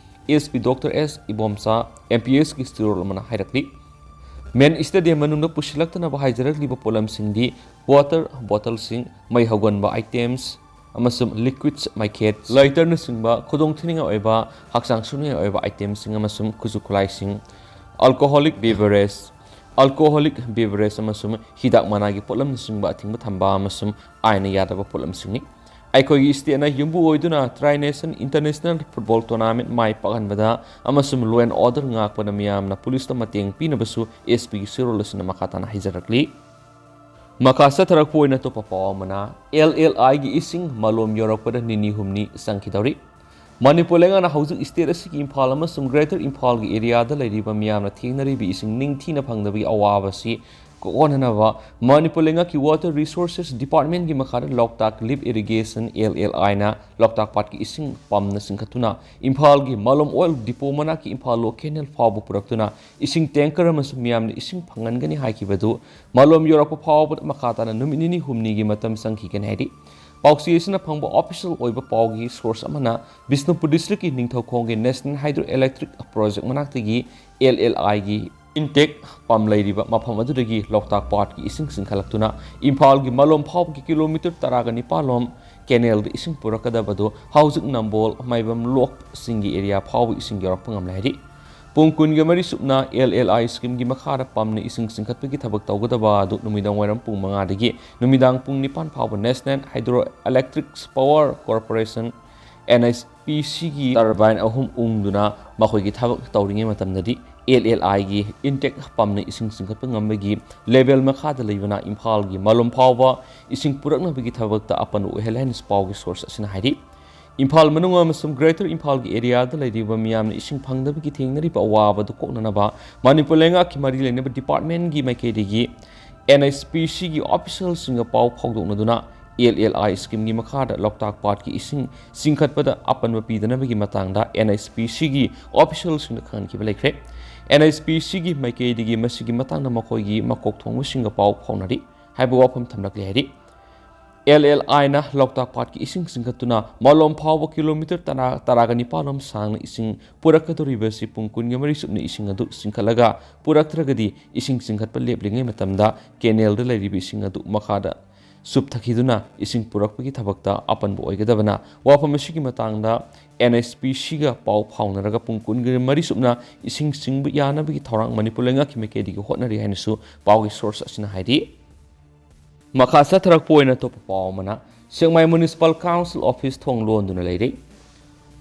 SP Doctor S Ibomcha, MPSꯀꯤ ꯆꯦꯔꯣꯜ ꯑꯃꯅ ꯍꯥꯏꯔꯛꯂꯤ꯫ Main stadium ꯃꯅꯨꯡꯗ ꯄꯨꯁꯤꯜꯂꯛꯇꯅꯕ ꯍꯥꯏꯖꯔꯛꯂꯤꯕ ꯄꯣꯠꯂꯝꯁꯤꯡꯗꯤ water bottleꯁꯤꯡ, ꯃꯩ ꯍꯧꯒꯟꯕ items, ꯑꯃꯁꯨꯡ liquids ꯃꯩꯈꯦꯠ, lighterꯅꯆꯤꯡꯕ ꯈꯨꯗꯣꯡꯊꯤꯅꯤꯡꯉꯥꯏ ꯑꯣꯏꯕ, ꯍꯛꯆꯥꯡ ꯁꯣꯛꯅꯤꯡꯉꯥꯏ ꯑꯣꯏꯕ itemꯁꯤꯡ ꯑꯃꯁꯨꯡ ꯈꯨꯠꯁꯨ ꯈꯨꯠꯂꯥꯏꯁꯤꯡ, alcoholic beverage, alcoholic beverage ꯑꯃꯁꯨꯡ ꯍꯤꯗꯥꯛ ꯃꯅꯥꯒꯤ ꯄꯣꯠꯂꯝꯅꯆꯤꯡꯕ ꯑꯊꯤꯡꯕ ꯊꯝꯕ ꯑꯃꯁꯨꯡ ꯑꯥꯏꯟꯅ ꯌꯥꯗꯕ ꯄꯣꯠꯂꯝꯁꯤꯡꯅꯤ꯫ ꯑꯩꯈꯣꯏꯒꯤ stateꯅ ꯌꯨꯝꯕꯨ ꯑꯣꯏꯗꯨꯅ Tri Nation International Football Tournament ꯃꯥꯏ ꯄꯥꯛꯍꯟꯕꯗ ꯑꯃꯁꯨꯡ law and order ꯉꯥꯛꯄꯗ ꯃꯤꯌꯥꯝꯅ ꯄꯨꯂꯤꯁꯇ ꯃꯇꯦꯡ ꯄꯤꯅꯕꯁꯨ SPꯒꯤ ꯆꯦꯔꯣꯜ ꯑꯁꯤꯅ ꯃꯈꯥ ꯇꯥꯅ ꯍꯥꯏꯖꯔꯛꯂꯤ꯫ ꯃꯈꯥ ꯆꯠꯊꯔꯛꯄ ꯑꯣꯏꯅ ꯑꯇꯣꯞꯄ ꯄꯥꯎ ꯑꯃꯅ, LLIꯒꯤ ꯏꯁꯤꯡ ꯃꯥꯂꯣꯝ ꯌꯧꯔꯛꯄꯗ ꯅꯤꯅꯤ ꯍꯨꯝꯅꯤ ꯆꯪꯈꯤꯗꯧꯔꯤ꯫ ꯃꯅꯤꯄꯨꯔ ꯂꯩꯉꯥꯛꯅ ꯍꯧꯖꯤꯛ state ꯑꯁꯤꯒꯤ ꯏꯝꯐꯥꯜ ꯑꯃꯁꯨꯡ Greater ꯏꯝꯐꯥꯜꯒꯤ areaꯗ ꯂꯩꯔꯤꯕ ꯃꯤꯌꯥꯝꯅ ꯊꯦꯡꯅꯔꯤꯕ ꯏꯁꯤꯡ ꯅꯤꯡꯊꯤꯅ ꯐꯪꯗꯕꯒꯤ ꯑꯋꯥꯕ ꯑꯁꯤ ꯀꯣꯛꯍꯟꯅꯕ ꯃꯅꯤꯄꯨꯔ ꯂꯩꯉꯥꯛꯀꯤ Water Resources Departmentꯀꯤ ꯃꯈꯥꯗ ꯂꯣꯛꯇꯥꯛ Lift Irrigation, LLIꯅ ꯂꯣꯛꯇꯥꯛ ꯄꯥꯠꯀꯤ ꯏꯁꯤꯡ ꯄꯝꯅ ꯆꯤꯡꯈꯠꯇꯨꯅ ꯏꯝꯐꯥꯜꯒꯤ ꯃꯥꯂꯣꯝ oil depot ꯃꯅꯥꯛꯀꯤ Imphal Lower Canal ꯐꯥꯎꯕ ꯄꯨꯔꯛꯇꯨꯅ ꯏꯁꯤꯡ tanker ꯑꯃꯁꯨꯡ ꯃꯤꯌꯥꯝꯅ ꯏꯁꯤꯡ ꯐꯪꯍꯟꯒꯅꯤ ꯍꯥꯏꯈꯤꯕꯗꯨ ꯃꯥꯂꯣꯝ ꯌꯧꯔꯛꯄ ꯐꯥꯎꯕꯗ ꯃꯈꯥ ꯇꯥꯅ ꯅꯨꯃꯤꯠ ꯅꯤꯅꯤ ꯍꯨꯝꯅꯤꯒꯤ ꯃꯇꯝ ꯆꯪꯈꯤꯒꯅꯤ ꯍꯥꯏꯔꯤ꯫ ꯄꯥꯎꯆꯦ ꯑꯁꯤꯅ ꯐꯪꯕ official ꯑꯣꯏꯕ ꯄꯥꯎꯒꯤ source ꯑꯃꯅ Bishnupur districtꯀꯤ ꯅꯤꯡꯊꯧꯈꯣꯡꯒꯤ National Hydroelectric Project ꯃꯅꯥꯛꯇꯒꯤ LLIꯒꯤ intake pump ꯂꯩꯔꯤꯕ ꯃꯐꯝ ꯑꯗꯨꯗꯒꯤ ꯂꯣꯛꯇꯥꯛ ꯄꯥꯠꯀꯤ ꯏꯁꯤꯡ ꯆꯤꯡꯈꯠꯂꯛꯇꯨꯅ ꯏꯝꯐꯥꯜꯒꯤ ꯃꯥꯂꯣꯝ ꯐꯥꯎꯕꯒꯤ kilometre ꯇꯔꯥꯒ ꯅꯤꯄꯥꯟ ꯂꯣꯝ canalꯗ ꯏꯁꯤꯡ ꯄꯨꯔꯛꯀꯗꯕꯗꯨ ꯍꯧꯖꯤꯛ ꯅꯝꯕꯣꯜ, ꯃꯥꯏꯕꯝ ꯂꯣꯛꯁꯤꯡꯒꯤ area ꯐꯥꯎꯕ ꯏꯁꯤꯡ ꯌꯧꯔꯛꯄ ꯉꯝꯂꯦ ꯍꯥꯏꯔꯤ꯫ ꯄꯨꯡ ꯀꯨꯟꯒ ꯃꯔꯤ ꯆꯨꯞꯅ LLI schemeꯒꯤ ꯃꯈꯥꯗ pumpꯅ ꯏꯁꯤꯡ ꯆꯤꯡꯈꯠꯄꯒꯤ ꯊꯕꯛ ꯇꯧꯒꯗꯕ ꯑꯗꯨ ꯅꯨꯃꯤꯗꯥꯡ ꯋꯥꯏꯔꯝ ꯄꯨꯡ ꯃꯉꯥꯗꯒꯤ ꯅꯨꯃꯤꯗꯥꯡ ꯄꯨꯡ ꯅꯤꯄꯥꯟ ꯐꯥꯎꯕ National Hydroelectric Power Corporation, NHPCꯒꯤ turbine ꯑꯍꯨꯝ ꯎꯪꯗꯨꯅ ꯃꯈꯣꯏꯒꯤ ꯊꯕꯛ ꯇꯧꯔꯤꯉꯩ ꯃꯇꯝꯗꯗꯤ LLIꯒꯤ intake pumpꯅ ꯏꯁꯤꯡ ꯆꯤꯡꯈꯠꯄ ꯉꯝꯕꯒꯤ level ꯃꯈꯥꯗ ꯂꯩꯕꯅ ꯏꯝꯐꯥꯜꯒꯤ ꯃꯥꯂꯣꯝ ꯐꯥꯎꯕ ꯏꯁꯤꯡ ꯄꯨꯔꯛꯅꯕꯒꯤ ꯊꯕꯛꯇ ꯑꯄꯟꯕ ꯑꯣꯏꯍꯜꯂꯦ ꯍꯥꯏꯅ ꯄꯥꯎꯒꯤ source ꯑꯁꯤꯅ ꯍꯥꯏꯔꯤ꯫ ꯏꯝꯐꯥꯜ ꯃꯅꯨꯡ ꯑꯃꯁꯨꯡ Greater ꯏꯝꯐꯥꯜꯒꯤ areaꯗ ꯂꯩꯔꯤꯕ ꯃꯤꯌꯥꯝꯅ ꯏꯁꯤꯡ ꯐꯪꯗꯕꯒꯤ ꯊꯦꯡꯅꯔꯤꯕ ꯑꯋꯥꯕꯗꯨ ꯀꯣꯛꯅꯅꯕ ꯃꯅꯤꯄꯨꯔ ꯂꯩꯉꯥꯛꯀꯤ ꯃꯔꯤ ꯂꯩꯅꯕ departmentꯀꯤ ꯃꯥꯏꯀꯩꯗꯒꯤ NHPCꯒꯤ officialꯁꯤꯡꯒ ꯄꯥꯎ ꯐꯥꯎꯗꯣꯛꯅꯗꯨꯅ ꯑꯦꯜ ꯑꯦꯜ ꯑꯥꯏ ꯁ꯭ꯀꯤꯝꯒꯤ ꯃꯈꯥꯗ ꯂꯣꯛꯇꯥꯛ ꯄꯥꯠꯀꯤ ꯏꯁꯤꯡ ꯆꯤꯡꯈꯠꯄꯗ ꯑꯄꯟꯕ ꯄꯤꯗꯅꯕꯒꯤ ꯃꯇꯥꯡꯗ ꯑꯦꯟ ꯑꯩꯆ ꯄꯤ ꯁꯤꯒꯤ ꯑꯣꯐꯤꯁꯤꯌꯦꯜꯁꯤꯡꯗ ꯈꯪꯍꯟꯈꯤꯕ ꯂꯩꯈ꯭ꯔꯦ꯫ ꯑꯦꯟ ꯑꯩꯆ ꯄꯤ ꯁꯤꯒꯤ ꯃꯥꯏꯀꯩꯗꯒꯤ ꯃꯁꯤꯒꯤ ꯃꯇꯥꯡꯗ ꯃꯈꯣꯏꯒꯤ ꯃꯀꯣꯛ ꯊꯣꯡꯕꯁꯤꯡꯒ ꯄꯥꯎ ꯐꯥꯎꯅꯔꯤ ꯍꯥꯏꯕ ꯋꯥꯐꯝ ꯊꯝꯂꯛꯂꯤ ꯍꯥꯏꯔꯤ꯫ ꯑꯦꯜ ꯑꯦꯜ ꯑꯥꯏꯅ ꯂꯣꯛꯇꯥꯛ ꯄꯥꯠꯀꯤ ꯏꯁꯤꯡ ꯆꯤꯡꯈꯠꯇꯨꯅ ꯃꯂꯣꯝ ꯐꯥꯎꯕ ꯀꯤꯂꯣꯃꯤꯇꯔ ꯇꯔꯥ, ꯇꯔꯥꯒ ꯅꯤꯄꯥꯜ ꯂꯣꯝ ꯁꯥꯡꯅ ꯏꯁꯤꯡ ꯄꯨꯔꯛꯀꯗꯧꯔꯤꯕ ꯑꯁꯤ ꯄꯨꯡ ꯀꯨꯟꯒ ꯃꯔꯤ ꯆꯨꯞꯅ ꯏꯁꯤꯡ ꯑꯗꯨ ꯆꯤꯡꯈꯠꯂꯒ ꯄꯨꯔꯛꯇ꯭ꯔꯒꯗꯤ ꯏꯁꯤꯡ ꯆꯤꯡꯈꯠꯄ ꯂꯦꯞꯂꯤꯉꯩ ꯃꯇꯝꯗ ꯀꯦꯅꯦꯜꯗ ꯂꯩꯔꯤꯕ ꯏꯁꯤꯡ ꯑꯗꯨ ꯃꯈꯥꯗ ꯆꯨꯞꯊꯈꯤꯗꯨꯅ ꯏꯁꯤꯡ ꯄꯨꯔꯛꯄꯒꯤ ꯊꯕꯛꯇ ꯑꯄꯟꯕ ꯑꯣꯏꯒꯗꯕꯅ ꯋꯥꯐꯝ ꯑꯁꯤꯒꯤ ꯃꯇꯥꯡꯗ ꯑꯦꯟ ꯑꯩꯆ ꯄꯤ ꯁꯤꯒ ꯄꯥꯎ ꯐꯥꯎꯅꯔꯒ ꯄꯨꯡ ꯀꯨꯟꯒ ꯃꯔꯤ ꯆꯨꯞꯅ ꯏꯁꯤꯡ ꯆꯤꯡꯕ ꯌꯥꯅꯕꯒꯤ ꯊꯧꯔꯥꯡ ꯃꯅꯤꯄꯨꯔ ꯂꯩꯉꯥꯛꯀꯤ ꯃꯥꯏꯀꯩꯗꯒꯤ ꯍꯣꯠꯅꯔꯤ ꯍꯥꯏꯅꯁꯨ ꯄꯥꯎꯒꯤ ꯁꯣꯔꯁ ꯑꯁꯤꯅ ꯍꯥꯏꯔꯤ꯫ ꯃꯈꯥ ꯆꯠꯊꯔꯛꯄ ꯑꯣꯏꯅ ꯑꯇꯣꯞꯄ ꯄꯥꯎ ꯑꯃꯅ, ꯁꯦꯛꯃꯥꯏ ꯃ꯭ꯌꯨꯅꯤꯁꯤꯄꯥꯜ ꯀꯥꯎꯟꯁꯤꯜ ꯑꯣꯐꯤꯁ ꯊꯣꯡ ꯂꯣꯟꯗꯨꯅ ꯂꯩꯔꯤ꯫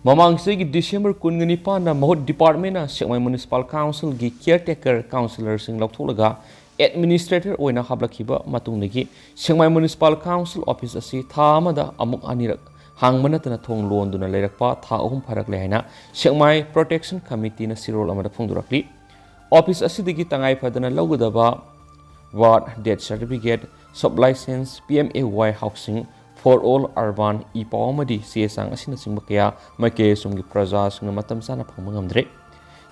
ꯃꯃꯥꯡ ꯆꯍꯤꯒꯤ ꯗꯤꯁꯦꯝꯕꯔ ꯀꯨꯟꯒ ꯅꯤꯄꯥꯟꯗ ꯃꯍꯨꯠ ꯗꯤꯄꯥꯔꯠꯃꯦꯟꯅ ꯁꯦꯛꯃꯥꯏ ꯃ꯭ꯌꯨꯅꯤꯁꯤꯄꯥꯜ ꯀꯥꯎꯟꯁꯤꯜꯒꯤ ꯀꯤꯌꯔ ꯇꯦꯀꯔ ꯀꯥꯎꯟꯁꯤꯂꯔꯁꯤꯡ ꯂꯧꯊꯣꯛꯂꯒ ꯑꯦꯗꯃꯤꯅꯤꯁꯇ꯭ꯔꯦꯇꯔ ꯑꯣꯏꯅ ꯍꯥꯞꯂꯛꯈꯤꯕ ꯃꯇꯨꯡꯗꯒꯤ ꯁꯦꯛꯃꯥꯏ ꯃ꯭ꯌꯨꯅꯤꯁꯤꯄꯥꯜ ꯀꯥꯎꯟꯁꯤꯜ ꯑꯣꯐꯤꯁ ꯑꯁꯤ ꯊꯥ ꯑꯃꯗ ꯑꯃꯨꯛ ꯑꯅꯤꯔꯛ ꯍꯥꯡꯕ ꯅꯠꯇꯅ ꯊꯣꯡ ꯂꯣꯟꯗꯨꯅ ꯂꯩꯔꯛꯄ ꯊꯥ ꯑꯍꯨꯝ ꯐꯥꯔꯛꯂꯦ ꯍꯥꯏꯅ ꯁꯦꯛꯃꯥꯏ ꯄ꯭ꯔꯣꯇꯦꯛꯁꯟ ꯀꯃꯤꯇꯤꯅ ꯁꯤꯔꯣꯜ ꯑꯃꯗ ꯐꯣꯡꯗꯣꯔꯛꯂꯤ꯫ ꯑꯣꯐꯤꯁ ꯑꯁꯤꯗꯒꯤ ꯇꯉꯥꯏ ꯐꯗꯅ ꯂꯧꯒꯗꯕ ꯕꯥꯔꯊ, ꯗꯦꯠ ꯁꯥꯔꯇꯤꯐꯤꯀꯦꯠ, ꯁꯕ license, P M A Y housing for all, urban ꯏ ꯄꯥꯎ ꯑꯃꯗꯤ ꯆꯦ ꯆꯥꯡ ꯑꯁꯤꯅꯆꯤꯡꯕ ꯀꯌꯥ ꯃꯥꯏꯀꯩ ꯑꯁꯣꯝꯒꯤ ꯄ꯭ꯔꯖꯥꯁꯤꯡꯅ ꯃꯇꯝ ꯆꯥꯅ ꯐꯪꯕ ꯉꯝꯗ꯭ꯔꯦ꯫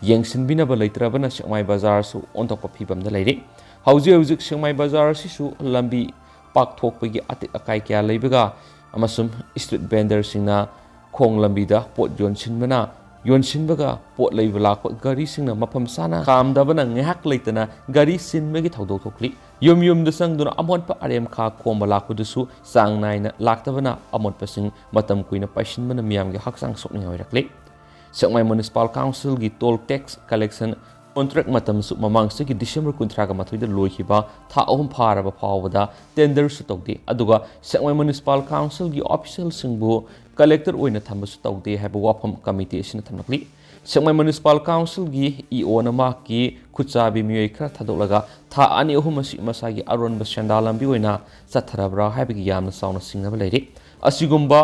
ꯌꯦꯡꯁꯤꯟꯕꯤꯅꯕ ꯂꯩꯇ꯭ꯔꯕꯅ ꯁꯦꯛꯃꯥꯏ ꯕꯖꯥꯔꯁꯨ ꯑꯣꯟꯊꯣꯛꯄ ꯐꯤꯕꯝꯗ ꯂꯩꯔꯤ꯫ ꯍꯧꯖꯤꯛ ꯍꯧꯖꯤꯛ ꯁꯦꯛꯃꯥꯏ ꯕꯖꯥꯔ ꯑꯁꯤꯁꯨ ꯂꯝꯕꯤ ꯄꯥꯛꯊꯣꯛꯄꯒꯤ ꯑꯇꯦꯛ ꯑꯀꯥꯏ ꯀꯌꯥ ꯂꯩꯕꯒ ꯑꯃꯁꯨꯡ ꯁ꯭ꯇ꯭ꯔꯤꯠ ꯚꯦꯟꯗꯔꯁꯤꯡꯅ ꯈꯣꯡ ꯂꯝꯕꯤꯗ ꯄꯣꯠ ꯌꯣꯟꯁꯤꯟꯕꯅ, ꯌꯣꯟꯁꯤꯟꯕꯒ ꯄꯣꯠ ꯂꯩꯕ ꯂꯥꯛꯄ ꯒꯥꯔꯤꯁꯤꯡꯅ ꯃꯐꯝ ꯆꯥꯅ ꯈꯥꯝꯗꯕꯅ ꯉꯥꯏꯍꯥꯛ ꯂꯩꯇꯅ ꯒꯥꯔꯤ ꯆꯤꯟꯕꯒꯤ ꯊꯧꯗꯣꯛ ꯊꯣꯛꯂꯤ꯫ ꯌꯨꯝ ꯌꯨꯝꯗ ꯆꯪꯗꯨꯅ ꯑꯃꯣꯠꯄ ꯑꯔꯦꯝꯈꯥ ꯈꯣꯝꯕ ꯂꯥꯛꯄꯗꯨꯁꯨ ꯆꯥꯡ ꯅꯥꯏꯅ ꯂꯥꯛꯇꯕꯅ ꯑꯃꯣꯠꯄꯁꯤꯡ ꯃꯇꯝ ꯀꯨꯏꯅ ꯄꯩꯁꯤꯟꯕꯅ ꯃꯤꯌꯥꯝꯒꯤ ꯍꯛꯆꯥꯡ ꯁꯣꯛꯅꯤꯡꯉꯥꯏ ꯑꯣꯏꯔꯛꯂꯤ꯫ ꯁꯦꯛꯃꯥꯏ ꯃ꯭ꯌꯨꯅꯤꯁꯤꯄꯥꯜ ꯀꯥꯎꯟꯁꯤꯜꯒꯤ ꯇꯣꯜ ꯇꯦꯛꯁ ꯀꯂꯦꯛꯁꯟ ꯀꯣꯟꯇ꯭ꯔꯦꯛ ꯃꯇꯝꯁꯨ ꯃꯃꯥꯡ ꯆꯍꯤꯒꯤ ꯗꯤꯁꯦꯝꯕꯔ ꯀꯨꯟꯊ꯭ꯔꯥꯒ ꯃꯥꯊꯣꯏꯗ ꯂꯣꯏꯈꯤꯕ ꯊꯥ ꯑꯍꯨꯝ ꯐꯥꯔꯕ ꯐꯥꯎꯕꯗ ꯇꯦꯟꯗꯔꯁꯨ ꯇꯧꯗꯦ꯫ ꯑꯗꯨꯒ ꯁꯦꯛꯃꯥꯏ ꯃ꯭ꯌꯨꯅꯤꯁꯤꯄꯥꯜ ꯀꯥꯎꯟꯁꯤꯜꯒꯤ ꯑꯣꯐꯤꯁꯤꯌꯦꯜꯁꯤꯡꯕꯨ ꯀꯂꯦꯛꯇꯔ ꯑꯣꯏꯅ ꯊꯝꯕꯁꯨ ꯇꯧꯗꯦ ꯍꯥꯏꯕ ꯋꯥꯐꯝ ꯀꯃꯤꯇꯤ ꯑꯁꯤꯅ ꯊꯝꯂꯛꯂꯤ꯫ ꯁꯦꯛꯃꯥꯏ ꯃ꯭ꯌꯨꯅꯤꯁꯤꯄꯥꯜ ꯀꯥꯎꯟꯁꯤꯜꯒꯤ ꯏ ꯑꯣꯅ ꯃꯍꯥꯛꯀꯤ ꯈꯨꯠꯆꯥꯕꯤ ꯃꯤꯑꯣꯏ ꯈꯔ ꯊꯥꯗꯣꯛꯂꯒ ꯊꯥ ꯑꯅꯤ ꯑꯍꯨꯝ ꯑꯁꯤ ꯃꯁꯥꯒꯤ ꯑꯔꯣꯟꯕ ꯁꯦꯟꯗꯥꯟ ꯂꯝꯕꯤ ꯑꯣꯏꯅ ꯆꯠꯊꯔꯕ꯭ꯔꯥ ꯍꯥꯏꯕꯒꯤ ꯌꯥꯝꯅ ꯆꯥꯎꯅ ꯆꯤꯡꯅꯕ ꯂꯩꯔꯤ꯫ ꯑꯁꯤꯒꯨꯝꯕ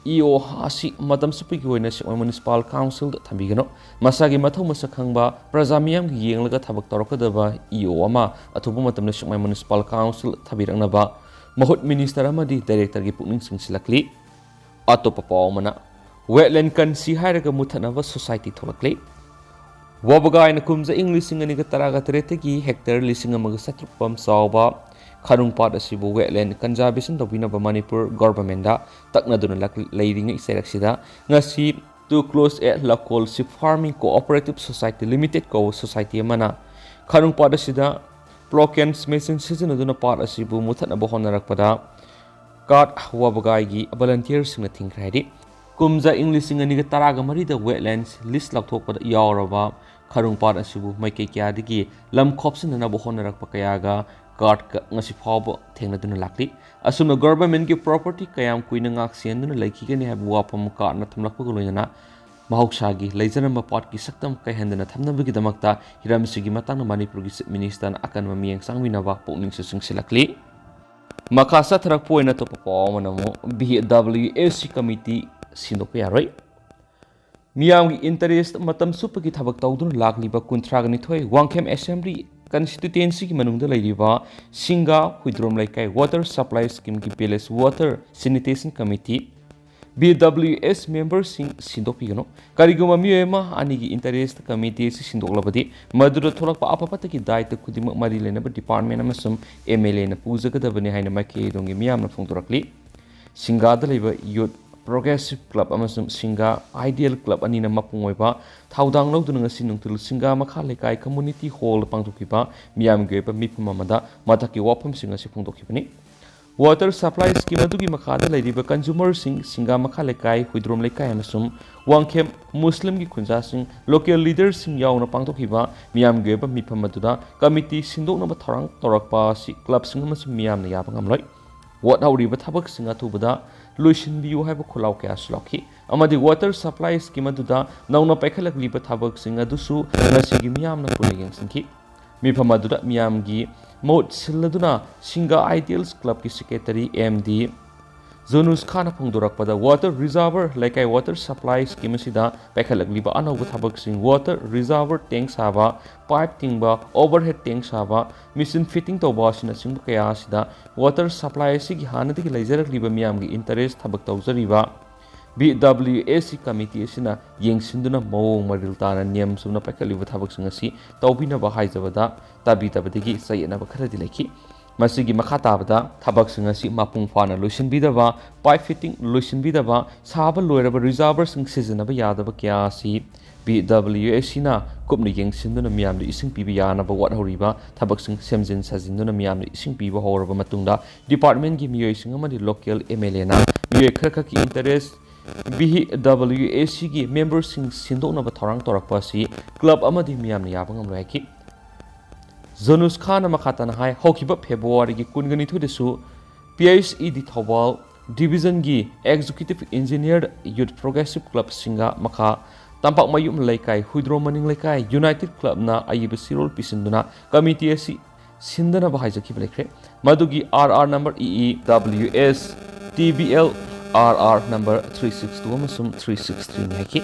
ꯏ ꯑꯣ ꯑꯁꯤ ꯃꯇꯝ ꯆꯨꯞꯄꯒꯤ ꯑꯣꯏꯅ ꯁꯦꯛꯃꯥꯏ ꯃ꯭ꯌꯨꯅꯤꯁꯤꯄꯥꯜ ꯀꯥꯎꯟꯁꯤꯜꯗ ꯊꯝꯕꯤꯒꯅꯨ꯫ ꯃꯁꯥꯒꯤ ꯃꯊꯧ ꯃꯁꯛ ꯈꯪꯕ, ꯄ꯭ꯔꯖꯥ ꯃꯤꯌꯥꯝꯒꯤ ꯌꯦꯡꯂꯒ ꯊꯕꯛ ꯇꯧꯔꯛꯀꯗꯕ ꯏ ꯑꯣ ꯑꯃ ꯑꯊꯨꯕ ꯃꯇꯝꯗ ꯁꯦꯛꯃꯥꯏ ꯃ꯭ꯌꯨꯅꯤꯁꯤꯄꯥꯜ ꯀꯥꯎꯟꯁꯤꯜ ꯊꯝꯕꯤꯔꯛꯅꯕ ꯃꯍꯨꯠ ꯃꯤꯅꯤꯁꯇꯔ ꯑꯃꯗꯤ ꯗꯥꯏꯔꯦꯛꯇꯔꯒꯤ ꯄꯨꯛꯅꯤꯡ ꯆꯤꯡꯁꯤꯜꯂꯛꯂꯤ꯫ ꯑꯇꯣꯞꯄ ꯄꯥꯎ ꯑꯃꯅ, ꯋꯦꯠꯂꯦꯟ ꯀꯟꯁꯤ ꯍꯥꯏꯔꯒ ꯃꯨꯊꯠꯅꯕ ꯁꯣꯁꯥꯏꯇꯤ ꯊꯣꯛꯂꯛꯂꯤ꯫ ꯋꯥꯕꯒꯥꯏꯅ ꯀꯨꯝꯖꯥ ꯏꯪ ꯂꯤꯁꯤꯡ ꯑꯅꯤꯒ ꯇꯔꯥꯒ ꯇꯔꯦꯠꯇꯒꯤ ꯍꯦꯛꯇꯔ ꯂꯤꯁꯤꯡ ꯑꯃꯒ ꯆꯥꯇ꯭ꯔꯨꯛ ꯄꯝ ꯆꯥꯎꯕ ꯈꯥꯅꯨꯡꯄꯥꯠ ꯑꯁꯤꯕꯨ ꯋꯦꯠꯂꯦꯟ ꯀꯟꯖꯥꯔꯕꯦꯁꯟ ꯇꯧꯕꯤꯅꯕ ꯃꯅꯤꯄꯨꯔ ꯒꯣꯔꯕꯔꯃꯦꯟꯗ ꯇꯛꯅꯗꯨꯅ ꯂꯥꯛ-, ꯂꯩꯔꯤꯉꯩ ꯆꯩꯔꯛꯁꯤꯗ ꯉꯁꯤ ꯇꯨ ꯀ꯭ꯂꯣꯁ ꯑꯦꯠ ꯂꯀꯣꯜ sheep farming cooperative society limited ꯀꯧꯕ ꯁꯣꯁꯥꯏꯇꯤ ꯑꯃꯅ ꯈꯥꯅꯨꯡꯄꯥꯠ ꯑꯁꯤꯗ ꯄ꯭ꯂꯣꯀꯦꯟꯁ ꯃꯦꯆꯤꯟ ꯁꯤꯖꯤꯟꯅꯗꯨꯅ ꯄꯥꯠ ꯑꯁꯤꯕꯨ ꯃꯨꯊꯠꯅꯕ ꯍꯣꯠꯅꯔꯛꯄꯗ ꯀꯥꯔꯠ ꯋꯥꯕꯒꯥꯏꯒꯤ ꯚꯣꯂꯟꯇꯤꯌꯔꯁꯤꯡꯅ ꯊꯤꯡꯈ꯭ꯔꯦ ꯍꯥꯏꯔꯤ꯫ ꯀꯨꯝꯖꯥ ꯏꯪ ꯂꯤꯁꯤꯡ ꯑꯅꯤꯒ ꯇꯔꯥꯒ ꯃꯔꯤꯗ ꯋꯦꯠꯂꯦꯟꯁ ꯂꯤꯁ ꯂꯥꯎꯊꯣꯛꯄꯗ ꯌꯥꯎꯔꯕ ꯈꯥꯅꯨꯡꯄꯥꯠ ꯑꯁꯤꯕꯨ ꯃꯥꯏꯀꯩ ꯀꯌꯥꯗꯒꯤ ꯂꯝ ꯈꯣꯞꯆꯤꯟꯅꯅꯕ ꯍꯣꯠꯅꯔꯛꯄ ꯀꯌꯥꯒ ꯀꯥꯔꯠꯀ ꯉꯁꯤ ꯐꯥꯎꯕ ꯊꯦꯡꯅꯗꯨꯅ ꯂꯥꯛꯂꯤ꯫ ꯑꯁꯨꯝꯅ ꯒꯣꯔꯕꯔꯃꯦꯟꯒꯤ ꯄ꯭ꯔꯣꯄꯔꯇꯤ ꯀꯌꯥꯝ ꯀꯨꯏꯅ ꯉꯥꯛ ꯁꯦꯟꯗꯨꯅ ꯂꯩꯈꯤꯒꯅꯤ ꯍꯥꯏꯕ ꯋꯥꯐꯝ ꯀꯥꯔꯠꯅ ꯊꯝꯂꯛꯄꯒ ꯂꯣꯏꯅꯅ ꯃꯍꯧꯁꯥꯒꯤ ꯂꯩꯖꯔꯝꯕ ꯄꯥꯠꯀꯤ ꯁꯛꯇꯝ ꯀꯥꯏꯍꯟꯗꯅ ꯊꯝꯅꯕꯒꯤꯗꯃꯛꯇ ꯍꯤꯔꯝꯁꯤꯒꯤ ꯃꯇꯥꯡꯗ ꯃꯅꯤꯄꯨꯔꯒꯤ ꯆꯤꯐ ꯃꯤꯅꯤꯁꯇꯔꯅ ꯑꯀꯟꯕ ꯃꯤꯠꯌꯦꯡ ꯆꯪꯕꯤꯅꯕ ꯄꯨꯛꯅꯤꯡꯁꯨ ꯆꯤꯡꯁꯤꯜꯂꯛꯂꯤ꯫ ꯃꯈꯥ ꯆꯠꯊꯔꯛꯄ ꯑꯣꯏꯅ ꯑꯇꯣꯞꯄ ꯄꯥꯎ ꯑꯃꯅ ꯑꯃꯨꯛ V W S C committee ꯁꯤꯟꯗꯣꯛꯄ ꯌꯥꯔꯣꯏ꯫ ꯃꯤꯌꯥꯝꯒꯤ ꯏꯟꯇꯔꯦꯁ ꯃꯇꯝ ꯆꯨꯞꯄꯒꯤ ꯊꯕꯛ ꯇꯧꯗꯨꯅ ꯂꯥꯛꯂꯤꯕ ꯀꯨꯟꯊ꯭ꯔꯥꯒ ꯅꯤꯊꯣꯏ ꯋꯥꯡꯈꯦꯝ ꯑꯦꯁꯦꯝꯕ꯭ꯂꯤ ꯀꯟꯁꯇꯤꯇ꯭ꯌꯨꯑꯦꯟꯁꯤꯒꯤ ꯃꯅꯨꯡꯗ ꯂꯩꯔꯤꯕ ꯁꯤꯡꯒꯥ ꯍꯨꯏꯗ꯭ꯔꯣꯝ ꯂꯩꯀꯥꯏ ꯋꯥꯇꯔ ꯁꯄ꯭ꯂꯥꯏ ꯁ꯭ꯀꯤꯝꯒꯤ village water sanitation committee, V W S ꯃꯦꯝꯕꯔꯁꯤꯡ ꯁꯤꯟꯗꯣꯛꯄꯤꯒꯅꯨ꯫ ꯀꯔꯤꯒꯨꯝꯕ ꯃꯤꯑꯣꯏ ꯑꯃ ꯑꯅꯤꯒꯤ ꯏꯟꯇꯔꯦꯁꯇ ꯀꯃꯤꯇꯤ ꯑꯁꯤ ꯁꯤꯟꯗꯣꯛꯂꯕꯗꯤ, ꯃꯗꯨꯗ ꯊꯣꯛꯂꯛꯄ ꯑꯐ ꯐꯠꯇꯒꯤ ꯗꯥꯏꯇ ꯈꯨꯗꯤꯡꯃꯛ ꯃꯔꯤ ꯂꯩꯅꯕ ꯗꯤꯄꯥꯔꯠꯃꯦꯟ ꯑꯃꯁꯨꯡ ꯑꯦꯝ ꯑꯦꯜ ꯑꯦꯅ ꯄꯨꯖꯒꯗꯕꯅꯤ ꯍꯥꯏꯅ ꯃꯥꯏꯀꯩ ꯑꯗꯣꯝꯒꯤ ꯃꯤꯌꯥꯝꯅ ꯐꯣꯡꯗꯣꯔꯛꯂꯤ꯫ ꯁꯤꯡꯒꯥꯗ ꯂꯩꯕ ꯌꯨꯠ ꯄ꯭ꯔꯣꯒ꯭ꯔꯦꯁꯤꯞ ꯀ꯭ꯂꯕ ꯑꯃꯁꯨꯡ ꯁꯤꯡꯒꯥ ꯑꯥꯏꯗꯤꯌꯦꯜ ꯀ꯭ꯂꯕ ꯑꯅꯤꯅ ꯃꯄꯨꯡ ꯑꯣꯏꯕ ꯊꯧꯗꯥꯡ ꯂꯧꯗꯨꯅ ꯉꯁꯤ ꯅꯨꯡꯊꯤꯜ ꯁꯤꯡꯒꯥ ꯃꯈꯥ ꯂꯩꯀꯥꯏ ꯀꯝꯃꯨꯅꯤꯇꯤ ꯍꯣꯜꯗ ꯄꯥꯡꯊꯣꯛꯈꯤꯕ ꯃꯤꯌꯥꯝꯒꯤ ꯑꯣꯏꯕ ꯃꯤꯐꯝ ꯑꯃꯗ ꯃꯊꯛꯀꯤ ꯋꯥꯐꯝꯁꯤꯡ ꯑꯁꯤ ꯐꯣꯡꯗꯣꯛꯈꯤꯕꯅꯤ꯫ ꯋꯥꯇꯔ ꯁꯄ꯭ꯂꯥꯏ ꯁ꯭ꯀꯤꯝ ꯑꯗꯨꯒꯤ ꯃꯈꯥꯗ ꯂꯩꯔꯤꯕ ꯀꯟꯖꯨꯃꯔꯁꯤꯡ, ꯁꯤꯡꯒꯥ ꯃꯈꯥ ꯂꯩꯀꯥꯏ, ꯍꯨꯏꯗ꯭ꯔꯣꯝ ꯂꯩꯀꯥꯏ ꯑꯃꯁꯨꯡ ꯋꯥꯡꯈꯦꯝ ꯃꯨꯁꯂꯤꯝꯒꯤ ꯈꯨꯟꯖꯥꯁꯤꯡ, ꯂꯣꯀꯦꯜ ꯂꯤꯗꯔꯁꯤꯡ ꯌꯥꯎꯅ ꯄꯥꯡꯊꯣꯛꯈꯤꯕ ꯃꯤꯌꯥꯝꯒꯤ ꯑꯣꯏꯕ ꯃꯤꯐꯝ ꯑꯗꯨꯗ ꯀꯃꯤꯇꯤ ꯁꯤꯟꯗꯣꯛꯅꯕ ꯊꯧꯔꯥꯡ ꯇꯧꯔꯛꯄ ꯑꯁꯤ ꯀ꯭ꯂꯕꯁꯤꯡ ꯑꯃꯁꯨꯡ ꯃꯤꯌꯥꯝꯅ ꯌꯥꯕ ꯉꯝꯂꯣꯏ꯫ ꯋꯥꯠꯍꯧꯔꯤꯕ ꯊꯕꯛꯁꯤꯡ ꯑꯊꯨꯕꯗ ꯂꯣꯏꯁꯤꯟꯕꯤꯌꯨ ꯍꯥꯏꯕ ꯈꯣꯜꯂꯥꯎ ꯀꯌꯥꯁꯨ ꯂꯥꯎꯈꯤ, ꯑꯃꯗꯤ ꯋꯥꯇꯔ ꯁꯄ꯭ꯂꯥꯏ ꯁ꯭ꯀꯤꯝ ꯑꯗꯨꯗ ꯅꯧꯅ ꯄꯥꯏꯈꯠꯂꯛꯂꯤꯕ ꯊꯕꯛꯁꯤꯡ ꯑꯗꯨꯁꯨ ꯉꯁꯤꯒꯤ ꯃꯤꯌꯥꯝꯅ ꯄꯨꯟꯅ ꯌꯦꯡꯁꯤꯟꯈꯤ꯫ ꯃꯤꯐꯝ ꯑꯗꯨꯗ ꯃꯤꯌꯥꯝꯒꯤ ꯃꯍꯨꯠ ꯁꯤꯜꯂꯗꯨꯅ ꯁꯤꯡꯒꯥ ꯑꯥꯏꯗꯤꯌꯦꯜꯁ ꯀ꯭ꯂꯕꯀꯤ ꯁꯦꯀ꯭ꯔꯦꯇꯔꯤ ꯑꯦꯝ ꯗꯤ ꯖꯨꯅꯨꯁ ꯈꯥꯟꯅ ꯐꯣꯡꯗꯣꯔꯛꯄꯗ, water reservoir ꯂꯩꯀꯥꯏ water supply scheme ꯑꯁꯤꯗ ꯄꯥꯏꯈꯠꯂꯛꯂꯤꯕ ꯑꯅꯧꯕ ꯊꯕꯛꯁꯤꯡ, water reservoir tank ꯁꯥꯕ, pipe ꯇꯤꯡꯕ, overhead tank ꯁꯥꯕ, machine fitting ꯇꯧꯕ ꯑꯁꯤꯅꯆꯤꯡꯕ ꯀꯌꯥ ꯑꯁꯤꯗ water supply ꯑꯁꯤꯒꯤ ꯍꯥꯟꯅꯗꯒꯤ ꯂꯩꯖꯔꯛꯂꯤꯕ ꯃꯤꯌꯥꯝꯒꯤ interest ꯊꯕꯛ ꯇꯧꯖꯔꯤꯕ B W S C committee ꯑꯁꯤꯅ ꯌꯦꯡꯁꯤꯟꯗꯨꯅ ꯃꯑꯣꯡ ꯃꯔꯤꯜ ꯇꯥꯅ ꯅꯤꯌꯝ ꯆꯨꯝꯅ ꯄꯥꯏꯈꯠꯂꯤꯕ ꯊꯕꯛꯁꯤꯡ ꯑꯁꯤ ꯇꯧꯕꯤꯅꯕ ꯍꯥꯏꯖꯕꯗ ꯇꯥꯕꯤꯗꯕꯗꯒꯤ ꯆꯌꯦꯠꯅꯕ ꯈꯔꯗꯤ ꯂꯩꯈꯤ꯫ ꯃꯁꯤꯒꯤ ꯃꯈꯥ ꯇꯥꯕꯗ ꯊꯕꯛꯁꯤꯡ ꯑꯁꯤ ꯃꯄꯨꯡ ꯐꯥꯅ ꯂꯣꯏꯁꯤꯟꯕꯤꯗꯕ, pipe fitting ꯂꯣꯏꯁꯤꯟꯕꯤꯗꯕ, ꯁꯥꯕ ꯂꯣꯏꯔꯕ reservoirꯁꯤꯡ ꯁꯤꯖꯤꯟꯅꯕ ꯌꯥꯗꯕ ꯀꯌꯥ ꯑꯁꯤ B W S Cꯅ ꯀꯨꯞꯅ ꯌꯦꯡꯁꯤꯟꯗꯨꯅ ꯃꯤꯌꯥꯝꯗ ꯏꯁꯤꯡ ꯄꯤꯕ ꯌꯥꯅꯕ ꯋꯥꯠꯍꯧꯔꯤꯕ ꯊꯕꯛꯁꯤꯡ ꯁꯦꯝꯖꯤꯟ ꯁꯥꯖꯤꯟꯗꯨꯅ ꯃꯤꯌꯥꯝꯗ ꯏꯁꯤꯡ ꯄꯤꯕ ꯍꯧꯔꯕ ꯃꯇꯨꯡꯗ departmentꯀꯤ ꯃꯤꯑꯣꯏꯁꯤꯡ ꯑꯃꯗꯤ local M L Aꯅ ꯃꯤꯑꯣꯏ ꯈꯔꯈꯛꯀꯤ interest B W S Cꯒꯤ memberꯁꯤꯡ ꯁꯤꯟꯗꯣꯛꯅꯕ ꯊꯧꯔꯥꯡ ꯇꯧꯔꯛꯄ ꯑꯁꯤ club ꯑꯃꯗꯤ ꯃꯤꯌꯥꯝꯅ ꯌꯥꯕ ꯉꯝꯂꯣꯏ ꯍꯥꯏꯈꯤ꯫ ꯖꯣꯅꯨꯁ ꯈꯥꯟꯅ ꯃꯈꯥ ꯇꯥꯅ ꯍꯥꯏ, ꯍꯧꯈꯤꯕ Februaryꯒꯤ ꯀꯨꯟꯒ ꯅꯤꯊꯣꯏꯗꯁꯨ P I S E D Thoubal divisionꯒꯤ executive engineer, youth progressive clubꯁꯤꯡꯒ ꯃꯈꯥ ꯇꯝꯄꯥꯛꯃꯌꯨꯝ ꯂꯩꯀꯥꯏ, ꯍꯨꯏꯗ꯭ꯔꯣꯝ ꯃꯅꯤꯡ ꯂꯩꯀꯥꯏ, United Clubꯅ ꯑꯏꯕ ꯆꯦꯔꯣꯜ ꯄꯤꯁꯤꯟꯗꯨꯅ committee ꯑꯁꯤ ꯁꯤꯟꯗꯅꯕ ꯍꯥꯏꯖꯈꯤꯕ ꯂꯩꯈ꯭ꯔꯦ꯫ ꯃꯗꯨꯒꯤ R R number E E W S T B L R R number three six two ꯑꯃꯁꯨꯡ three six threeꯅꯤ ꯍꯥꯏꯈꯤ꯫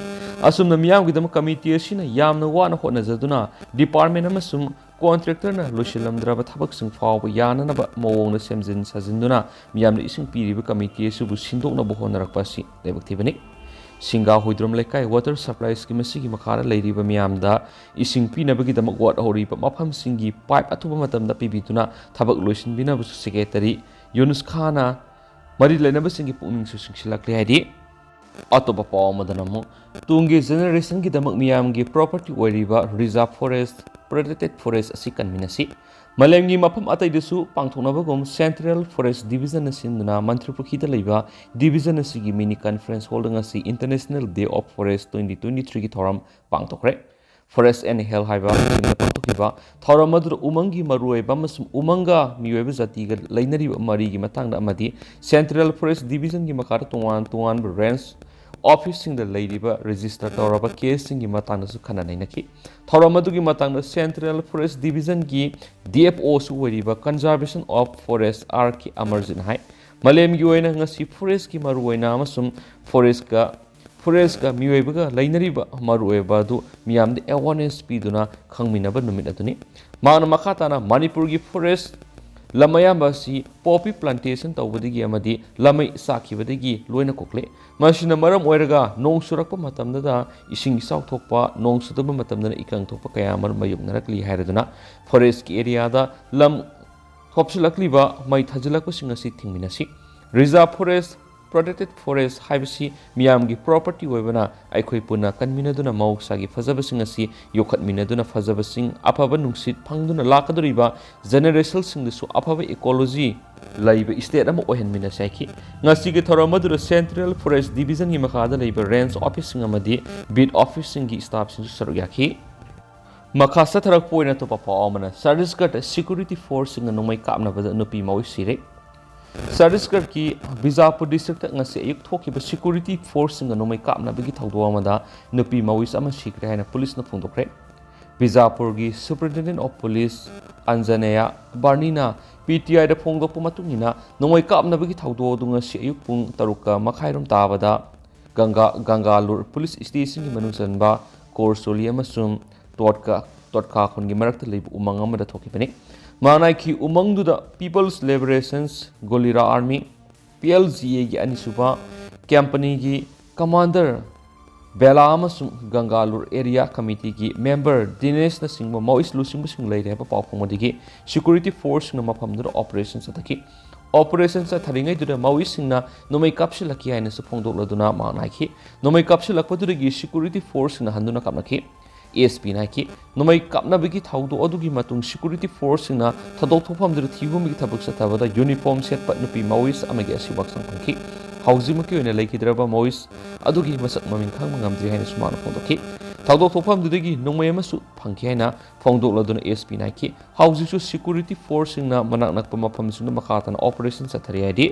ꯑꯁꯨꯝꯅ ꯃꯤꯌꯥꯝꯒꯤꯗꯃꯛ committee ꯑꯁꯤꯅ ꯌꯥꯝꯅ ꯋꯥꯅ ꯍꯣꯠꯅꯖꯗꯨꯅ department ꯑꯃꯁꯨꯡ contractorꯅ ꯂꯣꯏꯁꯤꯜꯂꯝꯗ꯭ꯔꯕ ꯊꯕꯛꯁꯤꯡ ꯐꯥꯎꯕ ꯌꯥꯅꯅꯕ ꯃꯑꯣꯡꯗ ꯁꯦꯝꯖꯤꯟ ꯁꯥꯖꯤꯟꯗꯨꯅ ꯃꯤꯌꯥꯝꯅ ꯏꯁꯤꯡ ꯄꯤꯔꯤꯕ committee ꯑꯁꯤꯕꯨ ꯁꯤꯟꯗꯣꯛꯅꯕ ꯍꯣꯠꯅꯔꯛꯄ ꯑꯁꯤ ꯂꯥꯏꯕꯛ ꯊꯤꯕꯅꯤ꯫ ꯁꯤꯡꯒꯥ ꯍꯨꯏꯗ꯭ꯔꯣꯝ ꯂꯩꯀꯥꯏ water supply scheme ꯑꯁꯤꯒꯤ ꯃꯈꯥꯗ ꯂꯩꯔꯤꯕ ꯃꯤꯌꯥꯝꯗ ꯏꯁꯤꯡ ꯄꯤꯅꯕꯒꯤꯗꯃꯛ ꯋꯥꯠꯍꯧꯔꯤꯕ ꯃꯐꯝꯁꯤꯡꯒꯤ pipe ꯑꯊꯨꯕ ꯃꯇꯝꯗ ꯄꯤꯕꯤꯗꯨꯅ ꯊꯕꯛ ꯂꯣꯏꯁꯤꯟꯕꯤꯅꯕꯁꯨ secretary ꯌꯨꯅꯨꯁ ꯈꯥꯟꯅ ꯃꯔꯤ ꯂꯩꯅꯕꯁꯤꯡꯒꯤ ꯄꯨꯛꯅꯤꯡꯁꯨ ꯆꯤꯡꯁꯤꯜꯂꯛꯂꯤ ꯍꯥꯏꯔꯤ꯫ ꯑꯇꯣꯞꯄ ꯄꯥꯎ ꯑꯃꯗꯅ ꯑꯃꯨꯛ ꯇꯨꯡꯒꯤ generationꯒꯤꯗꯃꯛ ꯃꯤꯌꯥꯝꯒꯤ property ꯑꯣꯏꯔꯤꯕ reserve forest, protected forest ꯑꯁꯤ ꯀꯟꯃꯤꯟꯅꯁꯤ꯫ ꯃꯥꯂꯦꯝꯒꯤ ꯃꯐꯝ ꯑꯇꯩꯗꯁꯨ ꯄꯥꯡꯊꯣꯛꯅꯕꯒꯨꯝ Central Forest Divisionꯅ ꯁꯤꯟꯗꯨꯅ ꯃꯟꯇ꯭ꯔꯤꯄꯨꯈ꯭ꯔꯤꯗ ꯂꯩꯕ division ꯑꯁꯤꯒꯤ mini conference hallꯗ ꯉꯁꯤ International Day of Forest twenty twenty-threeꯒꯤ ꯊꯧꯔꯝ ꯄꯥꯡꯊꯣꯛꯈ꯭ꯔꯦ꯫ Forest and Health ꯍꯥꯏꯕ ꯊꯤꯝꯗ ꯄꯥꯡꯊꯣꯛꯈꯤꯕ ꯊꯧꯔꯝ ꯑꯗꯨꯗ ꯎꯃꯪꯒꯤ ꯃꯔꯨꯑꯣꯏꯕ ꯑꯃꯁꯨꯡ ꯎꯃꯪꯒ ꯃꯤꯑꯣꯏꯕ ꯖꯥꯇꯤꯒ ꯂꯩꯅꯔꯤꯕ ꯃꯔꯤꯒꯤ ꯃꯇꯥꯡꯗ ꯑꯃꯗꯤ Central Forest Divisionꯒꯤ ꯃꯈꯥꯗ ꯇꯣꯉꯥꯟ ꯇꯣꯉꯥꯟꯕ range officeꯁꯤꯡꯗ ꯂꯩꯔꯤꯕ register ꯇꯧꯔꯕ caseꯁꯤꯡꯒꯤ ꯃꯇꯥꯡꯗꯁꯨ ꯈꯟꯅ ꯅꯩꯅꯈꯤ꯫ ꯊꯧꯔꯝ ꯑꯗꯨꯒꯤ ꯃꯇꯥꯡꯗ Central Forest Divisionꯒꯤ D F Oꯁꯨ ꯑꯣꯏꯔꯤꯕ Conservation of Forest R K Amarjitꯅ ꯍꯥꯏ, ꯃꯥꯂꯦꯝꯒꯤ ꯑꯣꯏꯅ ꯉꯁꯤ ꯐꯣꯔꯦꯁꯀꯤ ꯃꯔꯨꯑꯣꯏꯅ ꯑꯃꯁꯨꯡ ꯐꯣꯔꯦꯁꯀ ꯐꯣꯔꯦꯁꯀ ꯃꯤꯑꯣꯏꯕꯒ ꯂꯩꯅꯔꯤꯕ ꯃꯔꯨꯑꯣꯏꯕ ꯑꯗꯨ ꯃꯤꯌꯥꯝꯗ ꯑꯦꯋꯥꯔꯅꯦꯁ ꯄꯤꯗꯨꯅ ꯈꯪꯃꯤꯟꯅꯕ ꯅꯨꯃꯤꯠ ꯑꯗꯨꯅꯤ꯫ ꯃꯍꯥꯛꯅ ꯃꯈꯥ ꯇꯥꯅ ꯃꯅꯤꯄꯨꯔꯒꯤ ꯐꯣꯔꯦꯁ ꯂꯝ ꯑꯌꯥꯝꯕ ꯑꯁꯤ ꯄꯣꯄꯤ ꯄ꯭ꯂꯥꯟꯇꯦꯁꯟ ꯇꯧꯕꯗꯒꯤ ꯑꯃꯗꯤ ꯂꯃꯩ ꯆꯥꯛꯈꯤꯕꯗꯒꯤ ꯂꯣꯏꯅ ꯀꯣꯛꯂꯦ꯫ ꯃꯁꯤꯅ ꯃꯔꯝ ꯑꯣꯏꯔꯒ ꯅꯣꯡ ꯆꯨꯔꯛꯄ ꯃꯇꯝꯗꯗ ꯏꯁꯤꯡ ꯏꯆꯥꯎ ꯊꯣꯛꯄ, ꯅꯣꯡ ꯆꯨꯗꯕ ꯃꯇꯝꯗꯅ ꯏꯀꯪ ꯊꯣꯛꯄ ꯀꯌꯥ ꯑꯃꯔꯣꯝ ꯃꯥꯌꯣꯛꯅꯔꯛꯂꯤ ꯍꯥꯏꯔꯗꯨꯅ ꯐꯣꯔꯦꯁꯀꯤ ꯑꯦꯔꯤꯌꯥꯗ ꯂꯝ ꯊꯣꯛꯆꯤꯜꯂꯛꯂꯤꯕ ꯃꯩ ꯊꯥꯖꯤꯜꯂꯛꯄꯁꯤꯡ ꯑꯁꯤ ꯊꯤꯡꯃꯤꯟꯅꯁꯤ꯫ ꯔꯤꯖꯥꯔꯚ ꯐꯣꯔꯦꯁ, ꯄ꯭ꯔꯣꯇꯦꯛꯇꯦꯗ ꯐꯣꯔꯦꯁ ꯍꯥꯏꯕꯁꯤ ꯃꯤꯌꯥꯝꯒꯤ ꯄ꯭ꯔꯣꯄꯔꯇꯤ ꯑꯣꯏꯕꯅ ꯑꯩꯈꯣꯏ ꯄꯨꯟꯅ ꯀꯟꯃꯤꯟꯅꯗꯨꯅ ꯃꯍꯧꯁꯥꯒꯤ ꯐꯖꯕꯁꯤꯡ ꯑꯁꯤ ꯌꯣꯛꯈꯠꯃꯤꯟꯅꯗꯨꯅ ꯐꯖꯕꯁꯤꯡ, ꯑꯐꯕ ꯅꯨꯡꯁꯤꯠ ꯐꯪꯗꯨꯅ ꯂꯥꯛꯀꯗꯧꯔꯤꯕ ꯖꯦꯅꯦꯔꯦꯁꯟꯁꯤꯡꯗꯁꯨ ꯑꯐꯕ ꯏꯀꯣꯂꯣꯖꯤ ꯂꯩꯕ ꯏꯁꯇꯦꯠ ꯑꯃ ꯑꯣꯏꯍꯟꯃꯤꯟꯅꯁꯤ ꯍꯥꯏꯈꯤ꯫ ꯉꯁꯤꯒꯤ ꯊꯧꯔꯝ ꯑꯗꯨꯗ ꯁꯦꯟꯇ꯭ꯔꯦꯜ ꯐꯣꯔꯦꯁ ꯗꯤꯕꯤꯖꯟꯒꯤ ꯃꯈꯥꯗ ꯂꯩꯕ ꯔꯦꯟꯖ ꯑꯣꯐꯤꯁꯁꯤꯡ ꯑꯃꯗꯤ ꯕꯤꯠ ꯑꯣꯐꯤꯁꯁꯤꯡꯒꯤ ꯁ꯭ꯇꯥꯐꯁꯤꯡꯁꯨ ꯁꯔꯨꯛ ꯌꯥꯈꯤ꯫ ꯃꯈꯥ ꯆꯠꯊꯔꯛꯄ ꯑꯣꯏꯅ ꯑꯇꯣꯞꯄ ꯄꯥꯎ ꯑꯃꯅ, ꯆꯇꯤꯁꯒꯔꯗ ꯁꯦꯀ꯭ꯌꯨꯔꯤꯇꯤ ꯐꯣꯔꯁꯁꯤꯡꯅ ꯅꯣꯡꯃꯩ ꯀꯥꯞꯅꯕꯗ ꯅꯨꯄꯤ ꯃꯑꯣꯏ ꯁꯤꯔꯦ꯫ ꯆꯇꯤꯁꯒꯔꯒꯤ ꯕꯤꯖꯥꯄꯨꯔ ꯗꯤꯁꯇ꯭ꯔꯤꯛꯇ ꯉꯁꯤ ꯑꯌꯨꯛ ꯊꯣꯛꯈꯤꯕ ꯁꯦꯀ꯭ꯌꯨꯔꯤꯇꯤ ꯐꯣꯔꯁꯁꯤꯡꯅ ꯅꯣꯡꯃꯩ ꯀꯥꯞꯅꯕꯒꯤ ꯊꯧꯗꯣꯛ ꯑꯃꯗ ꯅꯨꯄꯤ ꯃꯑꯣꯏ ꯑꯃ ꯁꯤꯈ꯭ꯔꯦ ꯍꯥꯏꯅ ꯄꯨꯂꯤꯁꯅ ꯐꯣꯡꯗꯣꯛꯈ꯭ꯔꯦ꯫ ꯕꯤꯖꯥꯄꯨꯔꯒꯤ ꯁꯨꯄꯔꯤꯟꯇꯦꯟꯗꯦꯟ ꯑꯣꯐ ꯄꯨꯂꯤꯁ ꯑꯟꯖꯅꯦꯌ ꯕꯥꯔꯅꯤꯅ ꯄꯤ ꯇꯤ ꯑꯥꯏꯗ ꯐꯣꯡꯗꯣꯛꯄ ꯃꯇꯨꯡ ꯏꯟꯅ, ꯅꯣꯡꯃꯩ ꯀꯥꯞꯅꯕꯒꯤ ꯊꯧꯗꯣꯛ ꯑꯗꯨ ꯉꯁꯤ ꯑꯌꯨꯛ ꯄꯨꯡ ꯇꯔꯨꯛꯀ ꯃꯈꯥꯏꯔꯣꯝ ꯇꯥꯕꯗ ꯒꯪꯒꯥ, ꯒꯪꯒꯥꯂꯨꯔ ꯄꯨꯂꯤꯁ ꯁ꯭ꯇꯦꯁꯟꯒꯤ ꯃꯅꯨꯡ ꯆꯟꯕ ꯀꯣꯔꯁꯣꯂꯤ ꯑꯃꯁꯨꯡ ꯇꯣꯠꯀꯥ, ꯇꯣꯠꯀꯥ ꯈꯨꯟꯒꯤ ꯃꯔꯛꯇ ꯂꯩꯕ ꯎꯃꯪ ꯑꯃꯗ ꯊꯣꯛꯈꯤꯕꯅꯤ꯫ ꯃꯥꯅꯥꯏꯀꯤ ꯎꯃꯪꯗꯨꯗ people's liberations guerrilla army, P L G ꯑꯦꯒꯤ ꯑꯅꯤꯁꯨꯕ ꯀꯝꯄꯅꯤꯒꯤ ꯀꯃꯥꯟꯗꯔ ꯕꯦꯂꯥ ꯑꯃꯁꯨꯡ ꯒꯪꯒꯥꯂꯨꯔ ꯑꯦꯔꯤꯌꯥ ꯀꯃꯤꯇꯤꯒꯤ ꯃꯦꯝꯕꯔ ꯗꯤꯅꯦꯁꯅꯆꯤꯡꯕ ꯃꯥꯑꯣꯏꯁ ꯂꯨꯆꯤꯡꯕꯁꯤꯡ ꯂꯩꯔꯦ ꯍꯥꯏꯕ ꯄꯥꯎ ꯐꯪꯕꯗꯒꯤ ꯁꯦꯀ꯭ꯌꯨꯔꯤꯇꯤ ꯐꯣꯔꯁꯁꯤꯡꯅ ꯃꯐꯝꯗꯨꯗ ꯑꯣꯄꯔꯦꯁꯟ ꯆꯠꯊꯈꯤ꯫ ꯑꯣꯄꯔꯦꯁꯟ ꯆꯠꯊꯔꯤꯉꯩꯗꯨꯗ ꯃꯥꯑꯣꯏꯁꯤꯡꯅ ꯅꯣꯡꯃꯩ ꯀꯥꯞꯁꯤꯜꯂꯛꯈꯤ ꯍꯥꯏꯅꯁꯨ ꯐꯣꯡꯗꯣꯛꯂꯗꯨꯅ ꯃꯍꯥꯛꯅ ꯍꯥꯏꯈꯤ꯫ ꯅꯣꯡꯃꯩ ꯀꯥꯞꯁꯤꯜꯂꯛꯄꯗꯨꯗꯒꯤ ꯁꯦꯀ꯭ꯌꯨꯔꯤꯇꯤ ꯐꯣꯔꯁꯁꯤꯡꯅ ꯍꯟꯗꯨꯅ ꯀꯥꯞꯅꯈꯤ꯫ ꯑꯦꯁ ꯄꯤꯅ ꯍꯥꯏꯈꯤ, ꯅꯣꯡꯃꯩ ꯀꯥꯞꯅꯕꯒꯤ ꯊꯧꯗꯣꯛ ꯑꯗꯨꯒꯤ ꯃꯇꯨꯡ ꯁꯦꯀ꯭ꯌꯨꯔꯤꯇꯤ ꯐꯣꯔꯁꯁꯤꯡꯅ ꯊꯧꯗꯣꯛ ꯊꯣꯛꯐꯝꯗꯨꯗ ꯊꯤꯍꯨꯝꯕꯒꯤ ꯊꯕꯛ ꯆꯠꯊꯕꯗ ꯌꯨꯅꯤꯐꯣꯔꯝ ꯁꯦꯠꯄ ꯅꯨꯄꯤ ꯃꯥꯑꯣꯏꯁ ꯑꯃꯒꯤ ꯑꯁꯤꯕ ꯍꯛꯆꯥꯡ ꯐꯪꯈꯤ꯫ ꯍꯧꯖꯤꯛꯃꯛꯀꯤ ꯑꯣꯏꯅ ꯂꯩꯈꯤꯗ꯭ꯔꯕ ꯃꯥꯑꯣꯏꯁ ꯑꯗꯨꯒꯤ ꯃꯁꯛ ꯃꯃꯤꯡ ꯈꯪꯕ ꯉꯝꯗ꯭ꯔꯤ ꯍꯥꯏꯅꯁꯨ ꯃꯍꯥꯛꯅ ꯐꯣꯡꯗꯣꯛꯈꯤ꯫ ꯊꯧꯗꯣꯛ ꯊꯣꯛꯐꯝꯗꯨꯗꯒꯤ ꯅꯣꯡꯃꯩ ꯑꯃꯁꯨ ꯐꯪꯈꯤ ꯍꯥꯏꯅ ꯐꯣꯡꯗꯣꯛꯂꯗꯨꯅ ꯑꯦꯁ ꯄꯤꯅ ꯍꯥꯏꯈꯤ꯫ ꯍꯧꯖꯤꯛꯁꯨ ꯁꯦꯀ꯭ꯌꯨꯔꯤꯇꯤ ꯐꯣꯔꯁꯁꯤꯡꯅ ꯃꯅꯥꯛ ꯅꯛꯄ ꯃꯐꯝꯁꯤꯡꯗ ꯃꯈꯥ ꯇꯥꯅ ꯑꯣꯄꯔꯦꯁꯟ ꯆꯠꯊꯔꯤ ꯍꯥꯏꯔꯤ꯫